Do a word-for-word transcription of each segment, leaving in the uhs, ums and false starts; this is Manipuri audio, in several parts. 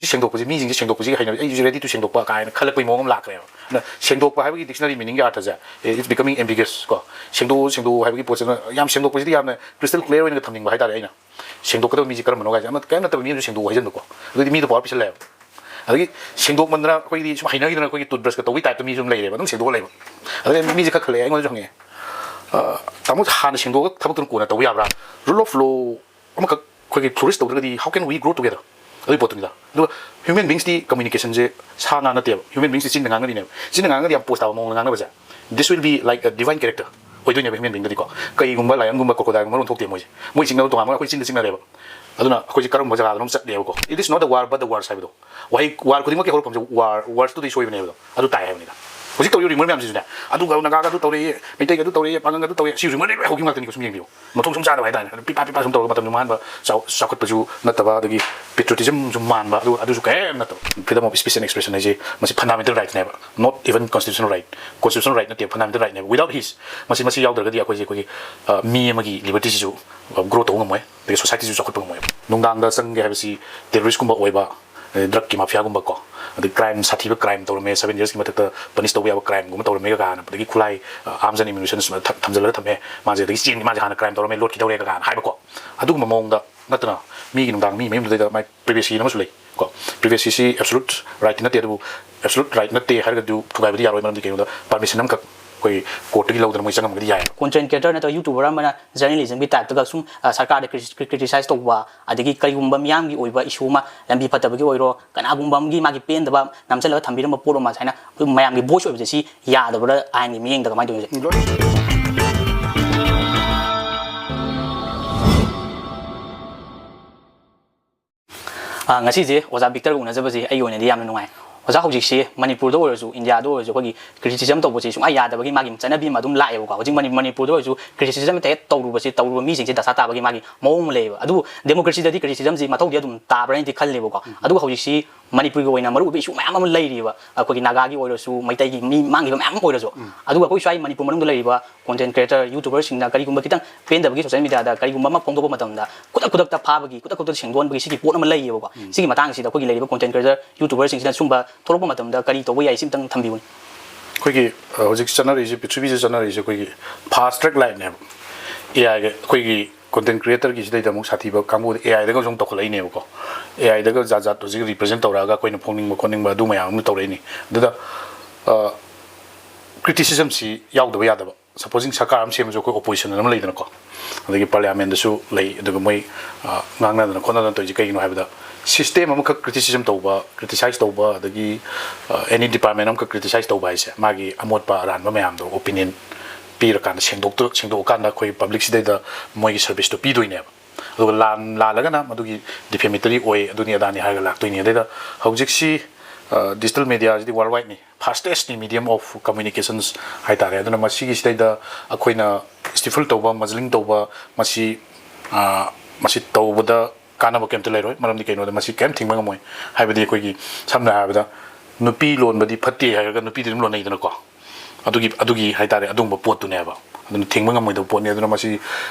ꯁꯦꯡꯗꯣꯛꯄꯁꯤ, ꯃꯤꯁꯤꯡꯁꯦ ꯁꯦꯡꯗꯣꯛꯄꯁꯤ ꯍꯩꯅꯕꯤ, ꯑꯩꯁꯨ ready to ꯁꯦꯡꯗꯣꯛꯄ ꯀꯥꯏꯅ ꯈꯜꯂꯛꯄꯒꯤ ꯃꯑꯣꯡ ꯑꯃ ꯂꯥꯛꯈ꯭ꯔꯦꯕ꯫ ꯑꯗꯨꯅ ꯁꯦꯡꯗꯣꯛꯄ ꯍꯥꯏꯕꯒꯤ dictionary meaningꯒꯤ ꯑꯥꯔꯊꯁꯦ, it's becoming ambiguous ꯀꯣ꯫ ꯁꯦꯡꯗꯣꯛꯎ, ꯁꯦꯡꯗꯣꯛꯎ ꯍꯥꯏꯕꯒꯤ ꯄꯣꯠꯁꯤꯅ ꯌꯥꯝ ꯁꯦꯡꯗꯣꯛꯄꯁꯤꯗꯤ ꯌꯥꯝꯅ crystal clear ꯑꯣꯏꯅ ꯊꯝꯅꯤꯡꯕ ꯍꯥꯏꯇꯥꯔꯦ ꯑꯩꯅ꯫ ꯁꯦꯡꯗꯣꯛꯀꯗꯕ ꯃꯤꯁꯦ ꯀꯔꯝꯕꯅꯣ ꯍꯥꯏꯁꯦ, ꯑꯃ ꯀꯔꯤꯝ ꯅꯠꯇꯕ ꯃꯤ ꯑꯃꯁꯨ ꯁꯦꯡꯗꯣꯛꯎ ꯍꯥꯏꯖꯟꯕꯀꯣ꯫ ꯑꯗꯨꯗꯤ ꯃꯤꯗꯣ power ꯄꯤꯁꯜꯂꯛꯑꯦꯕ꯫ ꯑꯗꯒꯤ ꯁꯦꯡꯗꯣꯛꯃꯟꯗꯅ ꯑꯩꯈꯣꯏꯗꯤ ꯁꯨꯝ ꯍꯩꯅꯈꯤꯗꯅ ꯑꯩꯈꯣꯏꯒꯤ toothbrushꯀ ꯇꯧꯕꯒꯤ typeꯇ ꯃꯤꯁꯨ ꯑꯗꯨꯝ ꯂꯩꯔꯦꯕ, ꯑꯗꯨꯝ ꯁꯦꯡꯗꯣꯛꯑ ꯂꯩꯕ꯫ ꯑꯗꯩ ꯃꯤꯁꯦ ꯈꯔ ꯈꯜꯂꯛꯑꯦ, ꯑꯩꯉꯣꯟꯗꯁꯨ ꯍꯪꯉꯛꯑꯦ, "ꯑ, ꯇꯥꯃꯣ, ꯍꯥꯟꯅ ꯁꯦꯡꯗꯣꯛꯑꯒ ꯊꯕꯛꯇꯨꯅ ꯀꯣꯟꯅ ꯇꯧꯕ ꯌꯥꯕ꯭ꯔꯥ? Rule of law ꯑꯃꯈꯛ ꯑꯩꯈꯣꯏꯒꯤ flourish ꯇꯧꯗ꯭ꯔꯒꯗꯤ how can we grow together?" ꯑꯗꯨꯒꯤ ꯄꯣꯠꯇꯨꯅꯤꯗ꯫ ꯑꯗꯨꯒ human beingsꯇꯤ communicationꯁꯦ ꯁꯥ ꯉꯥ ꯅꯠꯇꯦꯕ꯫ Human beingsꯇꯤ ꯆꯤꯟꯗ ꯉꯥꯡꯅꯔꯤꯅꯦꯕ꯫ ꯆꯤꯟꯗ ꯉꯥꯡꯉꯒꯗꯤ ꯌꯥꯝ pose ꯇꯥꯕ ꯃꯑꯣꯡꯗ ꯉꯥꯡꯅꯕꯁꯦ, this will be like a divine character ꯑꯣꯏꯗꯣꯏꯅꯦꯕ human beingꯗꯗꯤꯀꯣ꯫ ꯀꯩꯒꯨꯝꯕ lionꯒꯨꯝꯕ crocodileꯒꯨꯝꯕ ꯂꯣꯟꯊꯣꯛꯇꯦ ꯃꯣꯏꯁꯦ꯫ ꯃꯣꯏ ꯆꯤꯡꯅꯕ ꯇꯣꯉꯥꯟꯕ, ꯑꯩꯈꯣꯏ ꯆꯤꯟꯗ ꯆꯤꯡꯅꯔꯦꯕ꯫ ꯑꯗꯨꯅ ꯑꯩꯈꯣꯏꯁꯦ ꯀꯔꯝꯕ ꯖꯒꯥꯗꯅꯣ ꯆꯠꯂꯦꯕꯀꯣ꯫ It is not the war but the words ꯍꯥꯏꯕꯗꯣ꯫ ꯋꯥꯍꯩ, word ꯈꯨꯗꯤꯡꯃꯛꯀꯤ ꯍꯧꯔꯛꯐꯝꯁꯦ war, wordsꯇꯨꯗꯤ ꯁꯣꯏꯕꯅꯦꯕꯗꯣ꯫ ꯑꯗꯨ ꯇꯥꯏ ꯍꯥꯏꯕꯅꯤꯗ꯫ ꯍꯧꯖꯤꯛ ꯇꯧꯔꯤꯕ rumor ꯃꯌꯥꯝꯁꯤꯁꯨꯅꯦ, ꯑꯗꯨꯒ ꯅꯥꯒꯥꯒ ꯑꯗꯨ ꯇꯧꯔꯛꯏ, ꯃꯩꯇꯩꯒ ꯑꯗꯨ ꯇꯧꯔꯛꯏ, ꯄꯥꯉꯜꯒ ꯑꯗꯨ ꯇꯧꯔꯛꯏ, ꯁꯤ rumorꯗꯩ ꯂꯣꯏ ꯍꯧꯈꯤꯕ ꯉꯥꯛꯇꯅꯤꯀꯣ꯫ ꯁꯨꯝ ꯌꯦꯡꯕꯤꯌꯨ, ꯃꯊꯣꯡ ꯁꯨꯝ ꯆꯥꯗꯕ ꯍꯥꯏꯇꯥꯔꯦ꯫ ꯑꯗꯨ ꯄꯤꯄꯥ ꯄꯤꯄꯥ ꯁꯨꯝ ꯇꯧꯔꯒ ꯃꯇꯝꯁꯨ ꯃꯥꯡꯍꯟꯕ, ꯆꯥꯎ-, ꯆꯥꯎꯈꯠꯄꯁꯨ ꯅꯠꯇꯕ, ꯑꯗꯒꯤ patriotismꯁꯨ ꯃꯥꯟꯕ, ꯑꯗꯨ, ꯑꯗꯨꯁꯨ ꯀꯔꯤꯝ ꯅꯠꯇꯕ꯫ Freedom of speech and expression ꯍꯥꯏꯁꯤ ꯃꯁꯤ fundamental rightꯅꯦꯕ, not even constitutional right, constitutional right ꯅꯠꯇꯦ, fundamental rightꯅꯦꯕ꯫ Without his, ꯃꯁꯤ, ꯃꯁꯤ ꯌꯥꯎꯗ꯭ꯔꯒꯗꯤ ꯑꯩꯈꯣꯏꯁꯦ, ꯑꯩꯈꯣꯏꯒꯤ, ꯑ, ꯃꯤ ꯑꯃꯒꯤ libertyꯁꯤꯁꯨ, ꯑ, grow ꯇꯧꯕ ꯉꯝꯃꯣꯏ, ꯑꯗꯒꯤ societyꯁꯤꯁꯨ ꯆꯥꯎꯈꯠꯄ ꯉꯝꯃꯣꯏꯕ꯫ ꯅꯨꯡꯗꯥꯡꯗ ꯆꯪꯒꯦ ꯍꯥꯏꯕꯁꯤ terroristꯀꯨꯝꯕ ꯑꯣꯏꯕ, ꯑꯗꯩ drugꯀꯤ mafiaꯒꯨꯝꯕ ꯀꯣ, ꯑꯗꯩ crime ꯁꯥꯊꯤꯕ crime ꯇꯧꯔꯝꯃꯦ, seven yearsꯀꯤ ꯃꯊꯛꯇ punish ꯇꯧꯕ ꯌꯥꯕ crimeꯒꯨꯝꯕ ꯇꯧꯔꯝꯃꯦꯒ ꯀꯥꯏꯅ, ꯑꯗꯒꯤ ꯈꯨꯠꯂꯥꯏ, ꯑ, arms and ammunitions ꯊꯝ-, ꯊꯝꯖꯤꯜꯂꯒ ꯊꯝꯃꯦ, ꯃꯥꯁꯦ ꯑꯗꯒꯤ ꯆꯦꯟ, ꯃꯥꯁꯦ ꯍꯥꯟꯅ crime ꯇꯧꯔꯝꯃꯦ, ꯂꯣꯠꯈꯤꯗꯧꯔꯦꯒ ꯀꯥꯏꯅ ꯍꯥꯏꯕꯀꯣ꯫ ꯑꯗꯨꯒꯨꯝꯕ ꯃꯑꯣꯡꯗ ꯅꯠꯇꯅ ꯃꯤꯒꯤ ꯅꯨꯡꯗꯥꯡ ꯃꯤ ꯃꯌꯨꯝꯗꯨꯗꯩꯗ ꯃꯥꯏ privacy ꯑꯃꯁꯨ ꯂꯩ ꯀꯣ꯫ Privacyꯁꯤ absolute rightꯇꯤ ꯅꯠꯇꯦ, ꯑꯗꯨꯕꯨ absolute right ꯅꯠꯇꯦ ꯍꯥꯏꯔꯒꯁꯨ ꯊꯨꯒꯥꯏꯕꯗꯤ ꯌꯥꯔꯣꯏ, ꯃꯔꯝꯗꯤ ꯀꯩꯒꯤꯅꯣꯗ permission ꯑꯃꯈꯛ ꯑꯩꯈꯣꯏ courtꯇꯒꯤ ꯂꯧꯗꯅ ꯃꯣꯏ ꯆꯪꯉꯝꯃꯒꯗꯤ ꯌꯥꯏꯑꯕ꯫ Content creator ꯅꯠꯇ꯭ꯔꯒ YouTuber ꯑꯃꯅ journalismꯒꯤ typeꯇꯒ ꯁꯨꯝ, ꯑ, ꯁꯔꯀꯥꯔꯗ criti-, criticize ꯇꯧꯕ, ꯑꯗꯒꯤ ꯀꯔꯤꯒꯨꯝꯕ ꯃꯤꯌꯥꯝꯒꯤ ꯑꯣꯏꯕ issue ꯑꯃ, ꯂꯝꯕꯤ ꯐꯠꯇꯕꯒꯤ ꯑꯣꯏꯔꯣ, ꯀꯅꯥꯒꯨꯝꯕ ꯑꯃꯒꯤ ꯃꯥꯒꯤ ꯄꯦꯟꯗꯕ ꯅꯝꯁꯤꯜꯂꯒ ꯊꯝꯕꯤꯔꯝꯕ ꯄꯣꯠ ꯑꯃ, ꯁꯨꯃꯥꯏꯅ ꯑꯩꯈꯣꯏ ꯃꯌꯥꯝꯒꯤ voice ꯑꯣꯏꯕꯁꯦ ꯁꯤ ꯌꯥꯗꯕ꯭ꯔꯥ ꯑꯥꯏꯟꯒꯤ ꯃꯤꯠꯌꯦꯡꯗ ꯀꯃꯥꯏꯅ ꯇꯧꯔꯤꯅꯣ? ꯑ, ꯉꯁꯤꯁꯦ ꯑꯣꯖꯥ ꯕꯤꯛꯇꯔꯒ ꯎꯅꯖꯕꯁꯦ ꯑꯩꯒꯤ ꯑꯣꯏꯅꯗꯤ ꯌꯥꯝꯅ ꯅꯨꯡꯉꯥꯏ꯫ ꯑꯣꯖꯥ, ꯍꯧꯖꯤꯛꯁꯤ ꯃꯅꯤꯄꯨꯔꯗ ꯑꯣꯏꯔꯁꯨ, ꯏꯟꯗꯤꯌꯥꯗ ꯑꯣꯏꯔꯁꯨ ꯑꯩꯈꯣꯏꯒꯤ criticism ꯇꯧꯕꯁꯦ ꯁꯨꯡꯌꯥ ꯌꯥꯗꯕꯒꯤ ꯃꯥꯒꯤ ꯆꯠꯅꯕꯤ ꯑꯃ ꯑꯗꯨꯝ ꯂꯥꯛꯑꯦꯕꯀꯣ꯫ ꯍꯧꯖꯤꯛ ꯃꯅꯤ-, ꯃꯅꯤꯄꯨꯔꯗ ꯑꯣꯏꯔꯁꯨ criticism ꯍꯦꯛꯇ ꯇꯧꯔꯨꯕꯁꯦ, ꯇꯧꯔꯨꯕ ꯃꯤꯁꯤꯡꯁꯦ ꯗꯁꯥ ꯇꯥꯕꯒꯤ ꯃꯥꯒꯤ ꯃꯑꯣꯡ ꯑꯃ ꯂꯩꯌꯦꯕ꯫ ꯑꯗꯨꯕꯨ democracyꯗꯗꯤ criticismꯁꯤ ꯃꯊꯧꯗꯤ ꯑꯗꯨꯝ ꯇꯥꯕ꯭ꯔꯥꯅꯗꯤ ꯈꯜꯂꯦꯕꯀꯣ꯫ ꯑꯗꯨꯒ ꯍꯧꯖꯤꯛꯁꯤ ꯃꯅꯤꯄꯨꯔꯒꯤ ꯑꯣꯏꯅ ꯃꯔꯨꯑꯣꯏꯕ issue ꯃꯌꯥꯝ ꯑꯃ ꯂꯩꯔꯤꯕ, ꯑꯩꯈꯣꯏꯒꯤ ꯅꯥꯒꯥꯒꯤ ꯑꯣꯏꯔꯁꯨ, ꯃꯩꯇꯩꯒꯤ ꯃꯤ ꯃꯥꯡꯈꯤꯕ ꯃꯌꯥꯝ ꯑꯃ ꯑꯣꯏꯔꯁꯨ꯫ ꯑꯗꯨꯒ ꯑꯩꯈꯣꯏ ꯁ꯭ꯋꯥꯏ ꯃꯅꯤꯄꯨꯔ ꯃꯅꯨꯡꯗ ꯂꯩꯔꯤꯕ content creator, YouTuberꯁꯤꯡꯅ ꯀꯔꯤꯒꯨꯝꯕ ꯈꯤꯇꯪ ꯄꯦꯟꯗꯕꯒꯤ social mediaꯗ ꯀꯔꯤꯒꯨꯝꯕ ꯑꯃ ꯐꯣꯡꯗꯣꯛꯄ ꯃꯇꯝꯗ ꯈꯨꯗꯛ ꯈꯨꯗꯛꯇ ꯐꯥꯕꯒꯤ, ꯈꯨꯗꯛ ꯈꯨꯗꯛꯇ ꯁꯦꯡꯗꯣꯛꯍꯟꯕꯒꯤ ꯁꯤꯒꯤ ꯄꯣꯠ ꯑꯃ ꯂꯩꯌꯦꯕꯀꯣ꯫ ꯁꯤꯒꯤ ꯃꯇꯥꯡꯁꯤꯗ ꯑꯩꯈꯣꯏꯒꯤ ꯂꯩꯔꯤꯕ content creator, YouTuberꯁꯤꯡꯁꯤꯅ ꯁꯨꯝꯕ ꯊꯣꯛꯂꯛꯄ ꯃꯇꯝꯗ ꯀꯔꯤ ꯇꯧꯕ ꯌꯥꯏ, ꯁꯤꯝꯇꯪ ꯊꯝꯕꯤꯌꯨꯅꯦ꯫ ꯑꯩꯈꯣꯏꯒꯤ ꯑ, ꯍꯧꯖꯤꯛ ꯆꯠꯅꯔꯛꯏꯁꯦ, ꯄ꯭ꯔꯤꯊꯤꯕꯤꯁꯤꯗ ꯆꯠꯅꯔꯛꯏꯁꯦ ꯑꯩꯈꯣꯏꯒꯤ fast track lifeꯅꯦꯕ꯫ AIꯒ ꯑꯩꯈꯣꯏꯒꯤ content creatorꯒꯤ ꯁꯤꯗꯩꯗ ꯑꯃꯨꯛ ꯁꯥꯊꯤꯕ ꯀꯥꯡꯕꯨꯗ AIꯗꯒꯁꯨ ꯑꯃꯨꯛ ꯇꯧꯈꯠꯂꯛꯏꯅꯦꯕꯀꯣ꯫ AIꯗꯒ ꯖꯥꯠ ꯖꯥꯠ ꯍꯧꯖꯤꯛ represent ꯇꯧꯔꯛꯑꯒ ꯑꯩꯈꯣꯏꯅ ꯐꯣꯡꯅꯤꯡꯕ ꯈꯣꯠꯅꯤꯡꯕ ꯑꯗꯨ ꯃꯌꯥꯝ ꯑꯃ ꯇꯧꯔꯛꯏꯅꯤ꯫ ꯑꯗꯨꯗ ꯑ, criticismꯁꯤ ꯌꯥꯎꯗꯕ ꯌꯥꯗꯕ꯫ Supposing ꯁꯔꯀꯥꯔ ꯑꯃ ꯁꯦꯝꯃꯁꯨ ꯑꯩꯈꯣꯏ opposition ꯑꯃ ꯂꯩꯗꯅꯀꯣ, ꯑꯗꯒꯤ parliamentꯗꯁꯨ ꯂꯩ꯫ ꯑꯗꯨꯒ ꯃꯣꯏ ꯑ, ꯉꯥꯡꯅꯗꯅ ꯈꯣꯠꯅꯗꯅ ꯇꯧꯔꯤꯁꯦ ꯀꯩꯒꯤꯅꯣ ꯍꯥꯏꯕꯗ, system ꯑꯃꯈꯛ criticism ꯇꯧꯕ, criticize ꯇꯧꯕ, ꯑꯗꯒꯤ ꯑ, any department ꯑꯃꯈꯛ criticize ꯇꯧꯕ ꯍꯥꯏꯁꯦ ꯃꯥꯒꯤ ꯑꯃꯣꯠꯄ ꯑꯔꯥꯟꯕ ꯃꯌꯥꯝꯗꯣ opinion ꯄꯤꯔꯀꯥꯟꯗ ꯁꯦꯡꯗꯣꯛꯇ ꯁꯦꯡꯗꯣꯛꯑꯀꯥꯟꯗ ꯑꯩꯈꯣꯏ publicꯁꯤꯗꯩꯗ ꯃꯣꯏꯒꯤ serviceꯇꯣ ꯄꯤꯗꯣꯏꯅꯦꯕ꯫ ꯑꯗꯨꯒ ꯂꯥꯟ ꯂꯥꯜꯂꯒꯅ ꯃꯗꯨꯒꯤ defamatory ꯑꯣꯏ, ꯑꯗꯨꯅꯤ ꯑꯗꯥꯅꯤ ꯍꯥꯏꯔꯒ ꯂꯥꯛꯇꯣꯏꯅꯤ꯫ ꯑꯗꯩꯗ ꯍꯧꯖꯤꯛꯁꯤ digital mediaꯁꯤꯗꯤ worldwideꯅꯤ, fastestꯅꯤ medium of communications ꯍꯥꯏꯇꯥꯔꯦ꯫ ꯑꯗꯨꯅ ꯃꯁꯤꯒꯤꯁꯤꯗꯩꯗ ꯑꯩꯈꯣꯏꯅ stifle ꯇꯧꯕ, muzzling ꯇꯧꯕ, ꯃꯁꯤ ꯑ, ꯃꯁꯤ ꯇꯧꯕꯗ ꯀꯥꯟꯅꯕ ꯀꯩꯝꯇ ꯂꯩꯔꯣꯏ꯫ ꯃꯔꯝꯗꯤ ꯀꯩꯅꯣꯗ ꯃꯁꯤ ꯀꯩꯝ ꯊꯤꯡꯕ ꯉꯝꯃꯣꯏ꯫ ꯍꯥꯏꯕꯗꯤ ꯑꯩꯈꯣꯏꯒꯤ ꯁꯝꯅ ꯍꯥꯏꯔꯕꯗ ꯅꯨꯄꯤ ꯂꯣꯟꯕꯗꯤ ꯐꯠꯇꯦ ꯍꯥꯏꯔꯒ ꯅꯨꯄꯤꯗꯤ ꯑꯗꯨꯝ ꯂꯣꯟꯅꯩꯗꯅꯀꯣ꯫ ꯑꯗꯨꯒꯤ ꯑꯗꯨꯒꯤ ꯍꯥꯏꯇꯥꯔꯦ, ꯑꯗꯨꯒꯨꯝꯕ ꯄꯣꯠꯇꯨꯅꯦꯕ꯫ ꯑꯗꯨꯅ ꯊꯤꯡꯕ ꯉꯝꯃꯣꯏꯗꯕ ꯄꯣꯠꯅꯤ꯫ ꯑꯗꯨꯅ ꯃꯁꯤ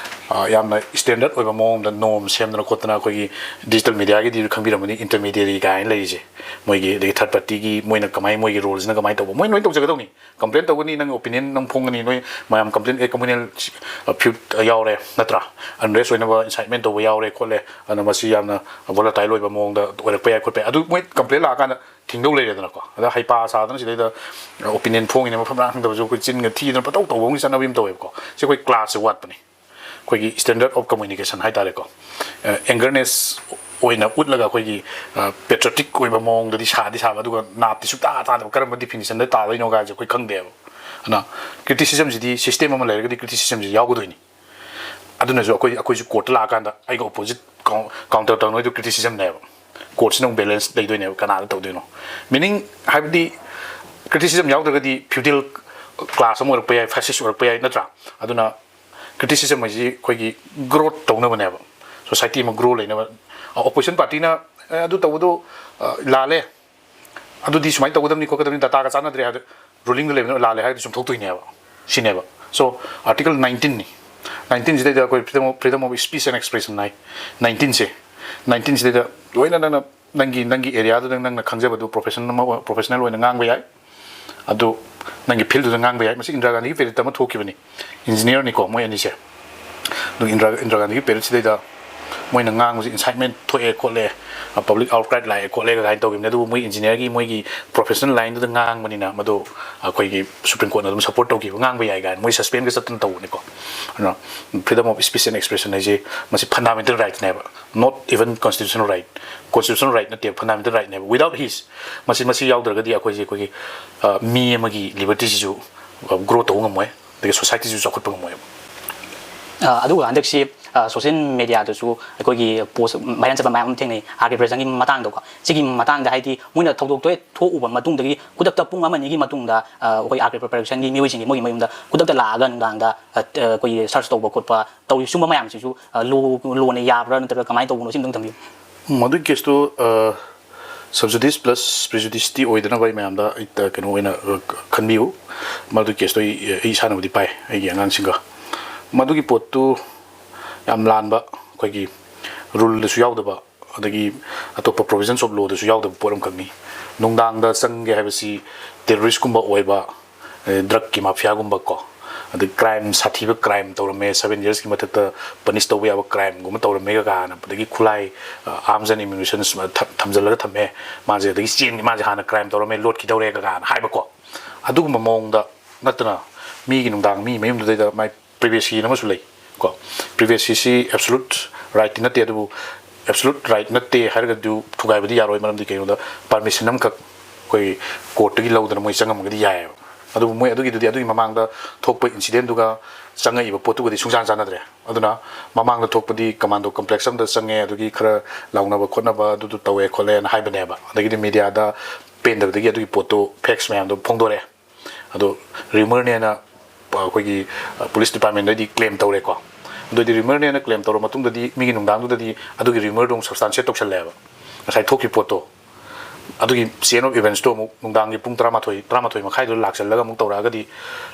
ꯑ, ꯌꯥꯝꯅ standard ꯑꯣꯏꯕ ꯃꯑꯣꯡꯗ norm ꯁꯦꯝꯗꯅ ꯈꯣꯠꯇꯅ ꯑꯩꯈꯣꯏꯒꯤ digital mediaꯒꯤꯗꯤ ꯈꯪꯕꯤꯔꯝꯃꯅꯤ, intermediary ꯀꯥꯏꯅ ꯂꯩꯔꯤꯁꯦ꯫ ꯃꯣꯏꯒꯤ ꯑꯗꯒꯤ third partyꯒꯤ ꯃꯣꯏꯅ ꯀꯃꯥꯏ, ꯃꯣꯏꯒꯤ roleꯁꯤꯅ ꯀꯃꯥꯏꯅ ꯇꯧꯕ, ꯃꯣꯏꯅ ꯂꯣꯏ ꯇꯧꯖꯒꯗꯧꯅꯤ꯫ Complain ꯇꯧꯒꯅꯤ, ꯅꯪ opinion ꯅꯪ ꯐꯣꯡꯒꯅꯤ, ꯅꯣꯏ ꯃꯌꯥꯝ complain, ꯑꯦ, communal feud ꯌꯥꯎꯔꯦ ꯅꯠꯇ꯭ꯔꯥ, unrest ꯑꯣꯏꯅꯕ incitement ꯇꯧꯕ ꯌꯥꯎꯔꯦ ꯈꯣꯠꯂꯦ, ꯑꯗꯨꯅ ꯃꯁꯤ ꯌꯥꯝꯅ volatile ꯑꯣꯏꯕ ꯃꯑꯣꯡꯗ ꯑꯣꯏꯔꯛꯄ ꯌꯥꯏ ꯈꯣꯠꯄ ꯌꯥꯏ꯫ ꯑꯗꯨ ꯃꯣꯏ complain ꯂꯥꯛꯑꯀꯥꯟꯗ ꯊꯤꯡꯗꯧ ꯂꯩꯔꯦꯗꯅꯀꯣ꯫ ꯑꯗ ꯍꯩꯄꯥ ꯁꯥꯗꯅ ꯁꯤꯗꯩꯗ opinion ꯐꯣꯡꯉꯤꯅꯦ, ꯃꯐꯝ ꯃꯔꯥꯡ ꯈꯪꯗꯕꯁꯨ ꯑꯩꯈꯣꯏ ꯆꯤꯟꯒ ꯊꯤꯗꯅ ꯄꯪꯇꯧ ꯇꯧꯕ ꯑꯃꯒꯤ ꯆꯠꯅꯕꯤ ꯑꯃ ꯇꯧꯋꯦꯕꯀꯣ꯫ ꯁꯤ ꯑꯩꯈꯣꯏ classꯁꯦ ꯋꯥꯠꯄꯅꯤ꯫ ꯑꯩꯈꯣꯏꯒꯤ standard of communication ꯍꯥꯏꯇꯥꯔꯦꯀꯣ, angerness ꯑꯣꯏꯅ ꯎꯠꯂꯒ ꯑꯩꯈꯣꯏꯒꯤ patriotic ꯑꯣꯏꯕ ꯃꯑꯣꯡꯗꯗꯤ ꯁꯥꯗꯤ ꯁꯥꯕ, ꯑꯗꯨꯒ ꯅꯥꯞꯇꯤ ꯁꯨꯛꯇꯥ ꯇꯥꯗꯕ, ꯀꯔꯝꯕ definitionꯗ ꯇꯥꯗꯣꯏꯅꯣ ꯀꯥꯏꯁꯦ ꯑꯩꯈꯣꯏ ꯈꯪꯗꯦꯕ꯫ ꯑꯗꯨꯅ criticismꯁꯤꯗꯤ system ꯑꯃ ꯂꯩꯔꯒꯗꯤ criticismꯁꯤ ꯌꯥꯎꯒꯗꯣꯏꯅꯤ꯫ ꯑꯗꯨꯅꯁꯨ ꯑꯩꯈꯣꯏ, ꯑꯩꯈꯣꯏꯁꯨ courtꯇ ꯂꯥꯛꯑꯀꯥꯟꯗ ꯑꯩꯒ opposite coun-, counter ꯇꯧꯅꯣꯏꯗꯣ criticismꯅꯦꯕ꯫ Courtꯁꯤꯅ ꯑꯃꯨꯛ balance ꯂꯩꯗꯣꯏꯅꯦꯕ, ꯀꯅꯥꯗ ꯇꯧꯗꯣꯏꯅꯣ꯫ Meaning ꯍꯥꯏꯕꯗꯤ criticism ꯌꯥꯎꯗ꯭ꯔꯒꯗꯤ feudal class ꯑꯃ ꯑꯣꯏꯔꯛꯄ ꯌꯥꯏ, fascist ꯑꯣꯏꯔꯛꯄ ꯌꯥꯏ, ꯅꯠꯇ꯭ꯔꯥ? ꯑꯗꯨꯅ criticism ꯍꯥꯏꯁꯤ ꯑꯩꯈꯣꯏꯒꯤ growth ꯇꯧꯅꯕꯅꯦꯕ, society ꯑꯃ grow ꯂꯩꯅꯕ꯫ Opposition partyꯅ ꯑꯦ, ꯑꯗꯨ ꯇꯧꯕꯗꯣ ꯑ, ꯂꯥꯜꯂꯦ, ꯑꯗꯨꯗꯤ ꯁꯨꯃꯥꯏꯅ ꯇꯧꯒꯗꯕꯅꯤ ꯈꯣꯠꯀꯗꯕꯅꯤ, ꯗꯇꯥꯒ ꯆꯥꯟꯅꯗ꯭ꯔꯦ ꯍꯥꯏꯕꯗ ꯔꯨꯂꯤꯡꯗ ꯂꯩꯕꯅ ꯂꯥꯜꯂꯦ ꯍꯥꯏꯔꯗꯤ ꯆꯨꯝꯊꯣꯛꯇꯣꯏꯅꯦꯕ꯫ ꯁꯤꯅꯦꯕ꯫ So article nineteenꯅꯤ, nineteenꯁꯤꯗꯩꯗ ꯑꯩꯈꯣꯏ freedom of, freedom of speech and expression ꯍꯥꯏ꯫ nineteenꯁꯦ, nineteenꯁꯤꯗꯩꯗ ꯂꯣꯏꯅ ꯅꯪꯅ ꯅꯪꯒꯤ ꯅꯪꯒꯤ areaꯗꯨꯗ ꯅꯪꯅ ꯈꯪꯖꯕꯗꯨ profession ꯑꯃ professional ꯑꯣꯏꯅ ꯉꯥꯡꯕ ꯌꯥꯏ꯫ ꯑꯗꯨ ꯅꯪꯒꯤ fieldꯗꯨꯗ ꯉꯥꯡꯕ ꯌꯥꯏ꯫ ꯃꯁꯤ ꯏꯟꯗꯤꯔꯥ ꯒꯥꯟꯙꯤꯒꯤ periodꯇ ꯑꯃ ꯊꯣꯛꯈꯤꯕꯅꯤ, engineerꯅꯤꯀꯣ ꯃꯣꯏ ꯑꯅꯤꯁꯦ꯫ ꯑꯗꯨ ꯏꯟꯗꯤꯔꯥ ꯏꯟꯗꯤꯔꯥ ꯒꯥꯟꯙꯤꯒꯤ periodꯁꯤꯗꯩꯗ ꯃꯣꯏꯅ ꯉꯥꯡꯕꯁꯤ incitement ꯊꯣꯛꯑꯦ ꯈꯣꯠꯂꯦ, public outcry ꯂꯥꯛꯑꯦ ꯈꯣꯠꯂꯦ ꯀꯥꯏꯅ ꯇꯧꯈꯤꯕꯅꯤ꯫ ꯑꯗꯨꯕꯨ ꯃꯣꯏ engineerꯒꯤ ꯃꯣꯏꯒꯤ professional lineꯗꯨꯗ ꯉꯥꯡꯕꯅꯤꯅ ꯃꯗꯨ ꯑꯩꯈꯣꯏꯒꯤ Supreme Courtꯅ ꯑꯗꯨꯝ support ꯇꯧꯈꯤꯕ, ꯉꯥꯡꯕ ꯌꯥꯏ ꯀꯥꯏꯅ ꯃꯣꯏ suspendꯒ ꯆꯠꯇꯅ ꯇꯧꯕꯅꯤꯀꯣ꯫ ꯑꯗꯨꯅ freedom of speech and expression ꯍꯥꯏꯁꯦ ꯃꯁꯤ fundamental rightꯅꯦꯕ, not even constitutional right, constitutional right ꯅꯠꯇꯦ, fundamental rightꯅꯦꯕ꯫ Without his, ꯃꯁꯤ ꯃꯁꯤ ꯌꯥꯎꯗ꯭ꯔꯒꯗꯤ ꯑꯩꯈꯣꯏꯁꯦ ꯑꯩꯈꯣꯏꯒꯤ ꯑ, ꯃꯤ ꯑꯃꯒꯤ libertyꯁꯤꯁꯨ grow ꯇꯧꯕ ꯉꯝꯃꯣꯏ, ꯑꯗꯒꯤ societyꯁꯤꯁꯨ ꯆꯥꯎꯈꯠꯄ ꯉꯝꯃꯣꯏꯕ꯫ ꯑ, ꯑꯗꯨꯒ ꯍꯟꯗꯛꯁꯤ, ꯑ, social mediaꯗꯁꯨ ꯑꯩꯈꯣꯏꯒꯤ post viral ꯆꯠꯄ ꯃꯌꯥꯝ ꯑꯃ ꯊꯦꯡꯅꯩ, ꯑꯥꯔ ꯀꯦ ꯄ꯭ꯔꯗꯛꯁꯟꯒꯤ ꯃꯇꯥꯡꯗꯀꯣ꯫ ꯁꯤꯒꯤ ꯃꯇꯥꯡꯗ ꯍꯥꯏꯗꯤ ꯃꯣꯏꯅ ꯊꯧꯗꯣꯛꯇꯣ ꯍꯦꯛ ꯊꯣꯛꯎꯕ ꯃꯇꯨꯡꯗꯒꯤ ꯈꯨꯗꯛꯇ ꯄꯨꯡ ꯑꯃ ꯑꯅꯤꯒꯤ ꯃꯇꯨꯡꯗ, ꯑ, ꯑꯩꯈꯣꯏ ꯑꯥꯔ ꯀꯦ ꯄ꯭ꯔꯗꯛꯁꯟꯒꯤ ꯃꯤꯑꯣꯏꯁꯤꯡꯒꯤ ꯃꯣꯏꯒꯤ ꯃꯌꯨꯝꯗ ꯈꯨꯗꯛꯇ ꯂꯥꯛꯑꯒ ꯅꯨꯡꯗꯥꯡꯗ, ꯑ, ꯑ, ꯑꯩꯈꯣꯏꯒꯤ search ꯇꯧꯕ ꯈꯣꯠꯄ ꯇꯧꯔꯤ꯫ ꯁꯨꯝꯕ ꯃꯌꯥꯝꯁꯤꯁꯨ, ꯑ, law, lawꯅ ꯌꯥꯕ꯭ꯔꯥ ꯅꯠꯇ꯭ꯔꯒ ꯀꯃꯥꯏꯅ ꯇꯧꯕꯅꯣ, ꯁꯤꯝꯇꯪ ꯊꯝꯕꯤꯌꯨ꯫ ꯃꯗꯨꯒꯤ caseꯇꯨ, ꯑ, subsidies plus prejudiceꯇꯤ ꯑꯣꯏꯗꯅꯕ ꯑꯩ ꯃꯌꯥꯝꯗ ꯑꯩ ꯀꯩꯅꯣ ꯑꯣꯏꯅ, ꯑ, ꯈꯟꯕꯤꯌꯨ꯫ ꯃꯗꯨꯒꯤ caseꯇꯣ ꯑꯩ, ꯑꯩ ꯏꯁꯥꯅꯕꯨꯗꯤ ꯄꯥꯏ ꯑꯩꯒꯤ ꯑꯉꯥꯡꯁꯤꯡꯒ꯫ ꯃꯗꯨꯒꯤ ꯄꯣꯠꯇꯨ ꯌꯥꯝ ꯂꯥꯟꯕ, ꯑꯩꯈꯣꯏꯒꯤ ruleꯗꯁꯨ ꯌꯥꯎꯗꯕ, ꯑꯗꯒꯤ ꯑꯇꯣꯞꯄ provisions of lawꯗꯁꯨ ꯌꯥꯎꯗꯕ ꯄꯣꯠ ꯑꯃꯈꯛꯅꯤ꯫ ꯅꯨꯡꯗꯥꯡꯗ ꯆꯪꯒꯦ ꯍꯥꯏꯕꯁꯤ terroristꯀꯨꯝꯕ ꯑꯣꯏꯕ, ꯑꯗꯩ drugꯀꯤ mafiaꯒꯨꯝꯕ ꯀꯣ, ꯑꯗꯩ crime, ꯁꯥꯊꯤꯕ crime ꯇꯧꯔꯝꯃꯦ, seven yearsꯀꯤ ꯃꯊꯛꯇ punish ꯇꯧꯕ ꯌꯥꯕ crimeꯒꯨꯝꯕ ꯇꯧꯔꯝꯃꯦꯒ ꯀꯥꯏꯅ, ꯑꯗꯒꯤ ꯈꯨꯠꯂꯥꯏ, ꯑ, arms and ammunitions ꯊꯝ-, ꯊꯝꯖꯤꯜꯂꯒ ꯊꯝꯃꯦ, ꯃꯥꯁꯦ ꯑꯗꯒꯤ ꯆꯦꯟ, ꯃꯥꯁꯦ ꯍꯥꯟꯅ crime ꯇꯧꯔꯝꯃꯦ, ꯂꯣꯠꯈꯤꯗꯧꯔꯦꯒ ꯀꯥꯏꯅ ꯍꯥꯏꯕꯀꯣ꯫ ꯑꯗꯨꯒꯨꯝꯕ ꯃꯑꯣꯡꯗ ꯅꯠꯇꯅ ꯃꯤꯒꯤ ꯅꯨꯡꯗꯥꯡ ꯃꯤ ꯃꯌꯨꯝꯗꯨꯗꯩꯗ ꯃꯥꯏ privacyꯅ ꯑꯃꯁꯨ ꯂꯩ ꯀꯣ꯫ Privacyꯁꯤ absolute rightꯇꯤ ꯅꯠꯇꯦ, ꯑꯗꯨꯕꯨ absolute right ꯅꯠꯇꯦ ꯍꯥꯏꯔꯒꯗꯤ ꯊꯨꯒꯥꯏꯕꯗꯤ ꯌꯥꯔꯣꯏ꯫ ꯃꯔꯝꯗꯤ ꯀꯩꯒꯤꯅꯣꯗ permission ꯑꯃꯈꯛ ꯑꯩꯈꯣꯏ courtꯇꯒꯤ ꯂꯧꯗꯅ ꯃꯣꯏ ꯆꯪꯉꯝꯃꯒꯗꯤ ꯌꯥꯏꯑꯕ꯫ ꯑꯗꯨꯕꯨ ꯃꯣꯏ ꯑꯗꯨꯒꯤꯗꯨꯗꯤ ꯑꯗꯨꯒꯤ ꯃꯃꯥꯡꯗ ꯊꯣꯛꯄ incidentꯗꯨꯒ ꯆꯪꯉꯛꯏꯕ ꯄꯣꯠꯇꯨꯒꯗꯤ ꯁꯨꯡꯆꯥꯟ ꯆꯥꯟꯅꯗ꯭ꯔꯦ꯫ ꯑꯗꯨꯅ ꯃꯃꯥꯡꯗ ꯊꯣꯛꯄꯗꯤ commando complex ꯑꯃꯗ ꯆꯪꯉꯦ, ꯑꯗꯨꯒꯤ ꯈꯔ ꯂꯥꯎꯅꯕ ꯈꯣꯠꯅꯕ ꯑꯗꯨꯗꯨ ꯇꯧꯋꯦ ꯈꯣꯠꯂꯦꯅ ꯍꯥꯏꯕꯅꯦꯕ꯫ ꯑꯗꯒꯤꯗꯤ mediaꯗ ꯄꯦꯟꯗꯕꯗꯒꯤ ꯑꯗꯨꯒꯤ ꯄꯣꯠꯇꯨ facts ꯃꯌꯥꯝꯗꯣ ꯐꯣꯡꯗꯣꯔꯛꯑꯦ꯫ ꯑꯗꯣ rumourꯅꯦꯅ ꯑꯩꯈꯣꯏꯒꯤ police departmentꯗꯩꯗꯤ claim ꯇꯧꯔꯦꯀꯣ꯫ ꯑꯗꯨꯗꯤ rumourꯅꯦꯅ claim ꯇꯧꯔ ꯃꯇꯨꯡꯗꯗꯤ ꯃꯤꯒꯤ ꯅꯨꯡꯗꯥꯡꯗꯨꯗꯗꯤ ꯑꯗꯨꯒꯤ rumourꯗꯣ ꯑꯃꯨꯛ substantiate ꯇꯧꯁꯜꯂꯦꯕ꯫ ꯉꯁꯥꯏ ꯊꯣꯛꯈꯤꯕ ꯄꯣꯠꯇꯣ, ꯑꯗꯨꯒꯤ chain of eventsꯇꯣ ꯑꯃꯨꯛ ꯅꯨꯡꯗꯥꯡꯒꯤ ꯄꯨꯡ ꯇꯔꯥꯃꯥꯊꯣꯏ, ꯇꯔꯥꯃꯥꯊꯣꯏ ꯃꯈꯥꯏꯗꯨꯗ ꯂꯥꯛꯁꯜꯂꯒ ꯑꯃꯨꯛ ꯇꯧꯔꯛꯑꯒꯗꯤ,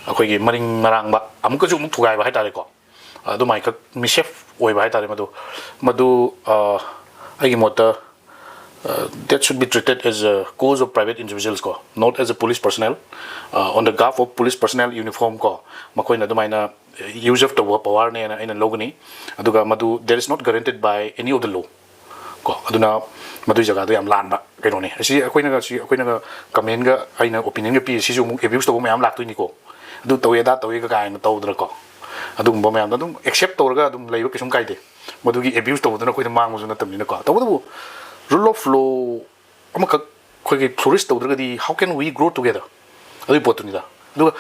ꯑꯩꯈꯣꯏꯒꯤ ꯃꯔꯤꯡ ꯃꯔꯥꯡꯕ ꯑꯃꯨꯛꯀꯁꯨ ꯑꯃꯨꯛ ꯊꯨꯒꯥꯏꯕ ꯍꯥꯏꯇꯥꯔꯦꯀꯣ꯫ ꯑꯗꯨꯃꯥꯏꯈꯛ misbehave ꯑꯣꯏꯕ ꯍꯥꯏꯇꯥꯔꯦ ꯃꯗꯨ꯫ ꯃꯗꯨ, ꯑ, ꯑꯩꯒꯤ ꯃꯣꯠꯇ, ꯑ, that should be treated as a cause of private individuals ꯀꯣ, not as a police personnel꯫ ꯑ, on the garb of police personnel uniform ꯀꯣ, ꯃꯈꯣꯏꯅ ꯑꯗꯨꯃꯥꯏꯅ use of ꯇꯧꯕ powerꯅꯦꯅ ꯑꯩꯅ ꯂꯧꯒꯅꯤ꯫ ꯑꯗꯨꯒ ꯃꯗꯨ that is not guaranteed by any of the law꯫ ꯀꯣ, ꯑꯗꯨꯅ ꯃꯗꯨꯏ ꯖꯒꯥꯗꯣ ꯌꯥꯝ ꯂꯥꯟꯕ ꯀꯩꯅꯣꯅꯤ꯫ ꯑꯁꯤ ꯑꯩꯈꯣꯏꯅꯒ, ꯁꯤ ꯑꯩꯈꯣꯏꯅꯒ commentꯒ ꯑꯩꯅ opinionꯒ ꯄꯤꯔꯤ, ꯁꯤꯁꯨ ꯑꯃꯨꯛ abuse ꯇꯧꯕ ꯃꯌꯥꯝ ꯂꯥꯛꯇꯣꯏꯅꯤꯀꯣ꯫ ꯑꯗꯨ ꯇꯧꯋꯦ, ꯑꯗꯥ ꯇꯧꯋꯦꯒ ꯀꯥꯏꯅ ꯇꯧꯗꯅꯀꯣ, ꯑꯗꯨꯒꯨꯝꯕ ꯃꯌꯥꯝꯗꯣ ꯑꯗꯨꯝ accept ꯇꯧꯔꯒ ꯑꯗꯨꯝ ꯂꯩꯕ ꯀꯩꯁꯨꯝ ꯀꯥꯏꯗꯦ꯫ ꯃꯗꯨꯒꯤ abuse ꯇꯧꯕꯗꯨꯅ ꯑꯩꯈꯣꯏꯗ ꯃꯥꯡꯕꯁꯨ ꯅꯠꯇꯕꯅꯤꯅꯀꯣ꯫ ꯇꯧꯕꯇꯕꯨ rule of law ꯑꯃꯈꯛ ꯑꯩꯈꯣꯏꯒꯤ flourish ꯇꯧꯗ꯭ꯔꯒꯗꯤ how can we grow together? ꯑꯗꯨꯒꯤ ꯄꯣꯠꯇꯨꯅꯤꯗ꯫ ꯑꯗꯨꯒ